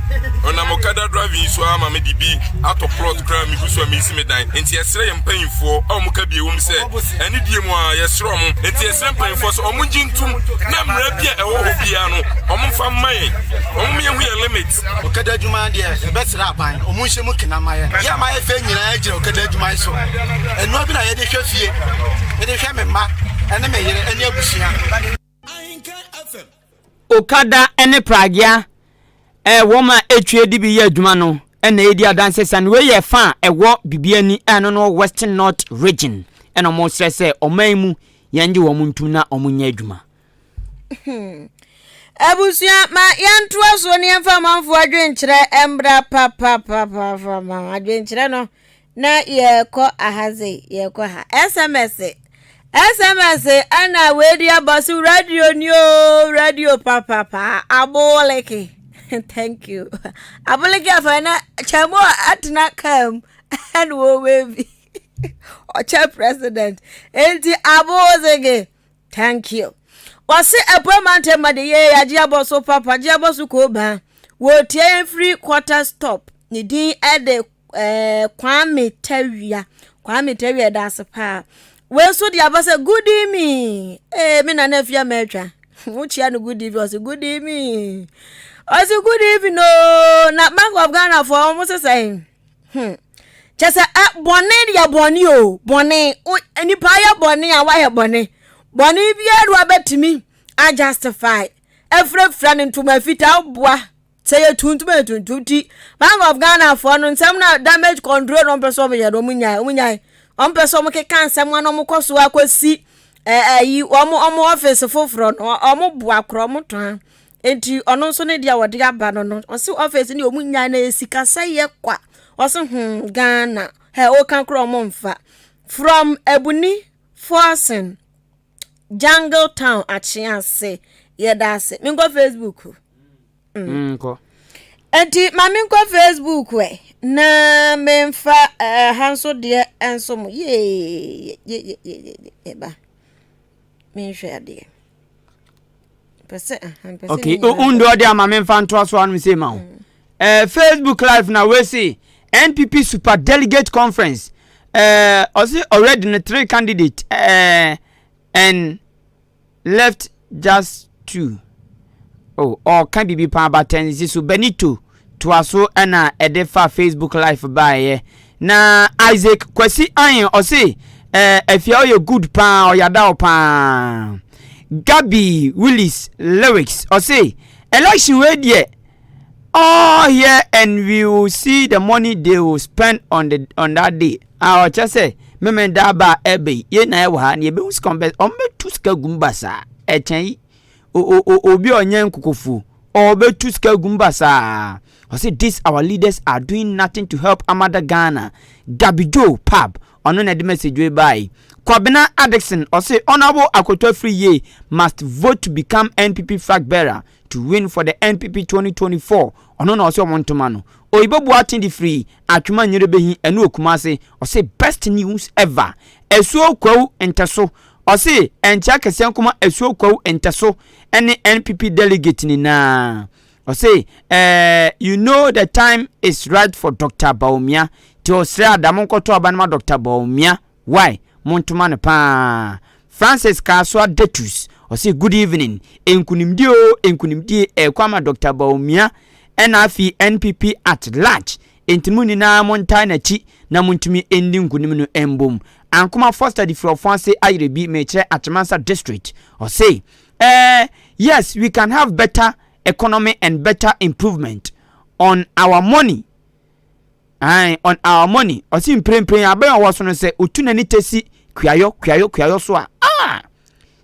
Ɔnam okada driving yi so ara ma me de bi atɔ plot koraa me gu so a mesi me dan. Nti yɛsrɛ yɛn mpanyinfoɔ a wɔn ka bi ɛwɔ mu sɛ ɛne die mu a yɛsrɛ wɔn. Nti yɛsrɛ mpanyinfoɔ sɛ wɔn ngye ntum na mmara bi a ɛwɔ hɔ biara no wɔn mfa mma yɛn. Wɔn mu yɛhu yɛn limit. Okada adwuma deɛ yɛbɛsrɛ aban ɔmo nhyɛ mu kena ma yɛn. Yɛ a mayɛ fɛ nyinaa gyina okada adwuma yi so. Ɛnoa bi na yɛde hwɛ fie, mede hwɛ me mma ɛne me yere ɛne abusua. Okada ne pragea eh, wɔn a etwie de bi yɛ adwuma no na edi adanse sɛ wei yɛ fa a ɛwɔ Bibiani a ɛno no Western North Region ɛna wɔn srɛ sɛ ɔman mu yɛn gye wɔn ntum na wɔn nyɛ adwuma. Abusua, ma yɛntoa so ne yɛmfa amanfoɔ adwenkyerɛ mbra papapapapa ma adwenkyerɛ no na yɛkɔ aha se yɛkɔ ha sms sms ɛna weedi aba so radio ni o radio papapa aboleke thank you aboleke afa na kyɛn mu atena kaa mu ɛna wɔwɔ bi. Ɔkyɛ president. Enti abozege. Thank you. Wɔse apue mantam ma de yee agye abɔ so papa gye abɔ so kooba. Wɔretie yɛn firi quarter stop. Ne din de eh, Kwame Tawia. Kwame Tawia ɛda ase paa. Wei nso de aba sɛ good evening. Eh, me nana afia matwa. Wokyia no good evening, ɔse good evening. Ɔse good evening o. Na Bank of Ghana foɔ wɔn sesɛn. Hmm. Kyɛ sɛ ɛ bɔne yɛ bɔne o bɔne nipa yɛ bɔne a wayɛ bɔne bɔne biara do abɛtumi ajustify afirafira ne ntoma fitaa boa sɛ yɛ tuntum yɛ tuntum ti Bank of Ghana foɔ no nsɛm na damage control na ɔmpɛ sɛ ɔmo yɛ no ɔmo nyae ɔmo nyae ɔmo pɛ sɛ ɔmo keka nsɛm na ɔmo kɔ so akɔsi ɛɛ ɛyi ɔmo ɔmo office foforɔ no ɔmo boa korɔ ɔmo tɔn. Enti ɔno nso ne deɛ wɔde aba no no ɔse office ne ɔmu nyaa na sikasa yɛ kwa ɔse hmm Ghana hɛ ɔka korɔ ɔmo mfa from Abuni Forson Jungle Town Akyease yɛda ase menkɔ Facebook mm. Nkɔ Enti ma menkɔ Facebook ɛ na memfa ɛha eh, nso deɛ nso mo yee ye ye ye ye ba menhwɛ adeɛ. Okay, undo ɔde ama me mfa ntoa so anom sei ma wo. Mm. Eh, Facebook live na wei se NPP Super Delegate Conference. Eh, ɔse already no three candidate eh, and left just two. Oh, ɔka biribi paa but ɛnsi so. Benito toa so ɛna ɛde fa Facebook live baeɛ. Na Isaac Kwasi Ayen ɔse eh, afia ɔyɛ good paa ɔyada wo paa. Gabi Willis lyrics ɔse election wei deɛ all here and we will see the money they will spend on the on that day. Ah ɔkyɛ sɛ meme da aba a ɛbɛ yi yɛn na ɛwɔ ha na yɛbɛhu sika ɔmbɛ ɔmbɛtu sika gum basaa ɛkyɛn yi o o o obi a ɔnyɛ nkokofuo ɔbɛtu sika gum basaa. Ɔse this our leaders are doing nothing to help amada Ghana. Gabi Joe Pab ɔno na ɛde message wei bae. Kwabena Addison ɔse Honourable Akoto Afriyie must vote to become NPP flag bearer to win for the NPP 2024 ɔno na ɔse ɔmo ntoma no. Oyibo Boateng de firi Atwema Nyerebehi ɛno wɔ Kumase ɔse best news ever. Asuo Kwawu Ntɛso ɔse ɛnkyɛ akɛseɛ nkoma Asuo Kwawu Ntɛso ɛne NPP delegate nyinaa. Ɔse eh, you know the time is right for Doctor Bawumia nti ɔsrɛ ada monkɔto aba no ma Doctor Bawumia why montoma no paa. Francis Kasoa Datus ɔse good evening, nkunimdie oo nkunimdie ɛɛkɔ ama Doctor Bawumia ɛna afei NPP at large nti mo nyinaa montae n'akyi na montumi ndi nkunim no mbom. Ankoma Foster de firi Ɔfoase Ayerɛbi mekyerɛ Akyemansa District ɔse eh, yes we can have better economy and better improvement on our money ae on our money ɔsi mprempren abɛn ɔwɔ so no sɛ otu n'ani tɛsi kuayɔ kuayɔ kuayɔ so a ah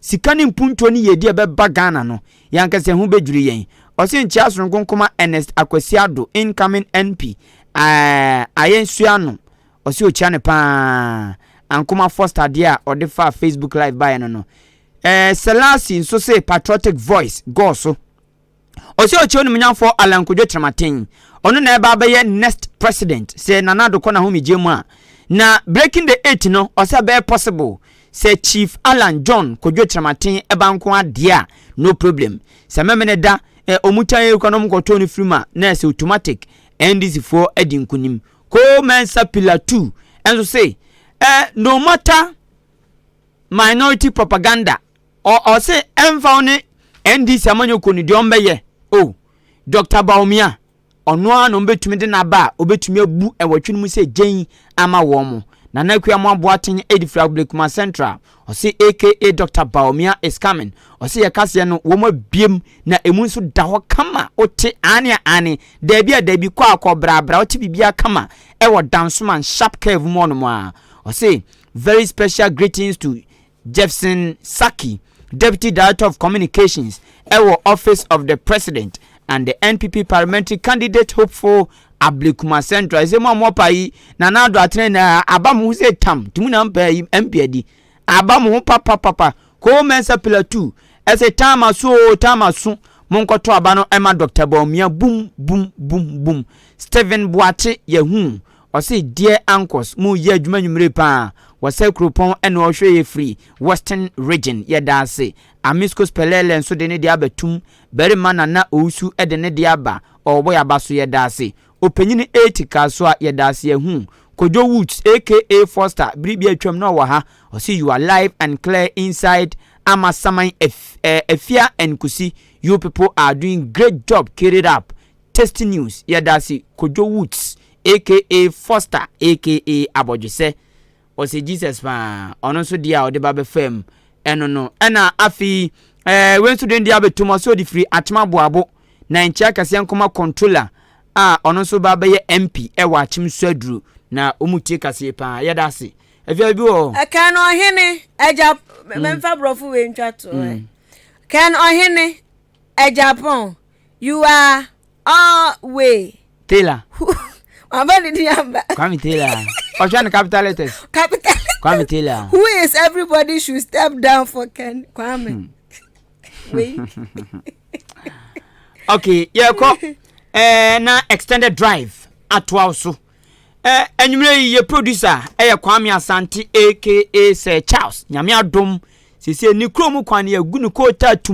sika ne mpuntuo ne yɛdi ɛbɛba Ghana no yɛn ankasa ho bɛdwiri yɛn ɔsi nkyea soronko nkoma Ernest Akwasi Addo incoming MP ɛɛ ayɛ nsua no ɔsi okyia ne paa ankoma Foster adeɛ a ɔde fa Facebook live baeɛ no no Eh, Selasi nso se patriotic voice gɔɔ so. Ɔsɛ ɔkyɛ onimnyamfoɔ Alan Kwadwo Kyerematen. Ɔno na ɛba abɛyɛ next president sɛ Nana Addo kɔ n'ahomegyeɛ mu a. Na breaking the eight no, ɔsɛ ɛbɛyɛ possible sɛ Chief Alan John Kwadwo Kyerematen ɛba nko adeɛ a, no problem. Sɛ Memene da, eh, ɔmu tan kɔ na ɔmu kɔtɔɔ no firi mu a, na ɛsɛ automatic NDC foɔ adi nkunim. Cole Mensah Pillar 2 nso se, eh, no matter minority propaganda ɔ ɔse ɛmfa wo ne NDC amanyɔkuo no deɛ ɔmbɛyɛ o oh, Dr. Bawumia ɔno ara na ɔmbɛtumi de n'aba a ɔbɛtumi abu ɛwɔtwe no mu sɛ gyɛn ama wɔn mo Nana Akua Moaboaten ɛdi firi Ablekuma Central ɔse aka Dr. Bawumia is coming ɔse yɛ kaseɛ no wɔn abiem na emu nso da hɔ kama wote aane a aane daabi a daabi kɔ akɔ brabra wote biribiara kama ɛwɔ Dansoman sharp curve mu ɔnom a ɔse Very special greetings to Jeffson Saki, Deputy Director of Communications ɛwɔ Office of the President and the NPP Parliamentary Candidate hopeful Ablekuma Central. Ɛsɛ mu a mo pa yi, Nana Addo atena na aba mo ho sɛ tam, tumu na mpa yi MP adi. Aba mo ho papapapa. Koo Mensa Pillar 2, ɛsɛ tam aso o, tam aso. Monkɔto aba no ɛma Dr. Bawumia bum bum bum bum. Stephen Boakye Yahoo. Ɔse dear anchors, mo yɛ adwuma nwummere paa. Wɔsɛ kuropɔn ɛna ɔhwɛ yɛ firi Western Region. Yɛda ase. Amisco Spelele nso de ne deɛ abɛtum. Barima Nana Owusu de ne deɛ aba. Ɔrebɔ yɛ aba so. Yɛda ase. Ɔpanyini 80 kaa so a yɛda ase ahu. Kojo Woods aka Foster biribi atwam na ɔwɔ ha. Ɔse you are live and clear inside Amasaman Afia and Kusi. You people are doing great job. Keep it up. Tasty News. Yɛda ase Kojo Woods aka Foster aka Abɔdwesɛ. Ɔsɛ Jesus paa. Ɔno nso deɛ a ɔde ba bɛfam ɛno no. Ɛna afei wei nso de deɛ abɛtum. Ɔsɛ ɔde firi Akyem Aboabo na nkyɛn akɛseɛ nkɔma controller a ɔno nso ba bɛyɛ MP ɛwɔ Akyem so aduro na ɔmu tie kaseɛ paa. Yɛda ase. Afia bi wɔ. Ken Ɔhene Agya, mɛmfa borɔfo wei ntwa to ɛ. Ken Ɔhene Agyapong, you are all way. Taylor. Waba ne di aba. Kwame Taylor, ɔhwɛ no capital letters. Capital. Kwame Taylor. Who is everybody should step down for Ken Kwame. Wei. Okay, yɛkɔ na extended drive atoa so. Anwummerɛ yi yɛ producer ɛyɛ Kwame Asante aka Sir Charles. Nyame adom, sese ne kurom kwan yɛgu ne koota.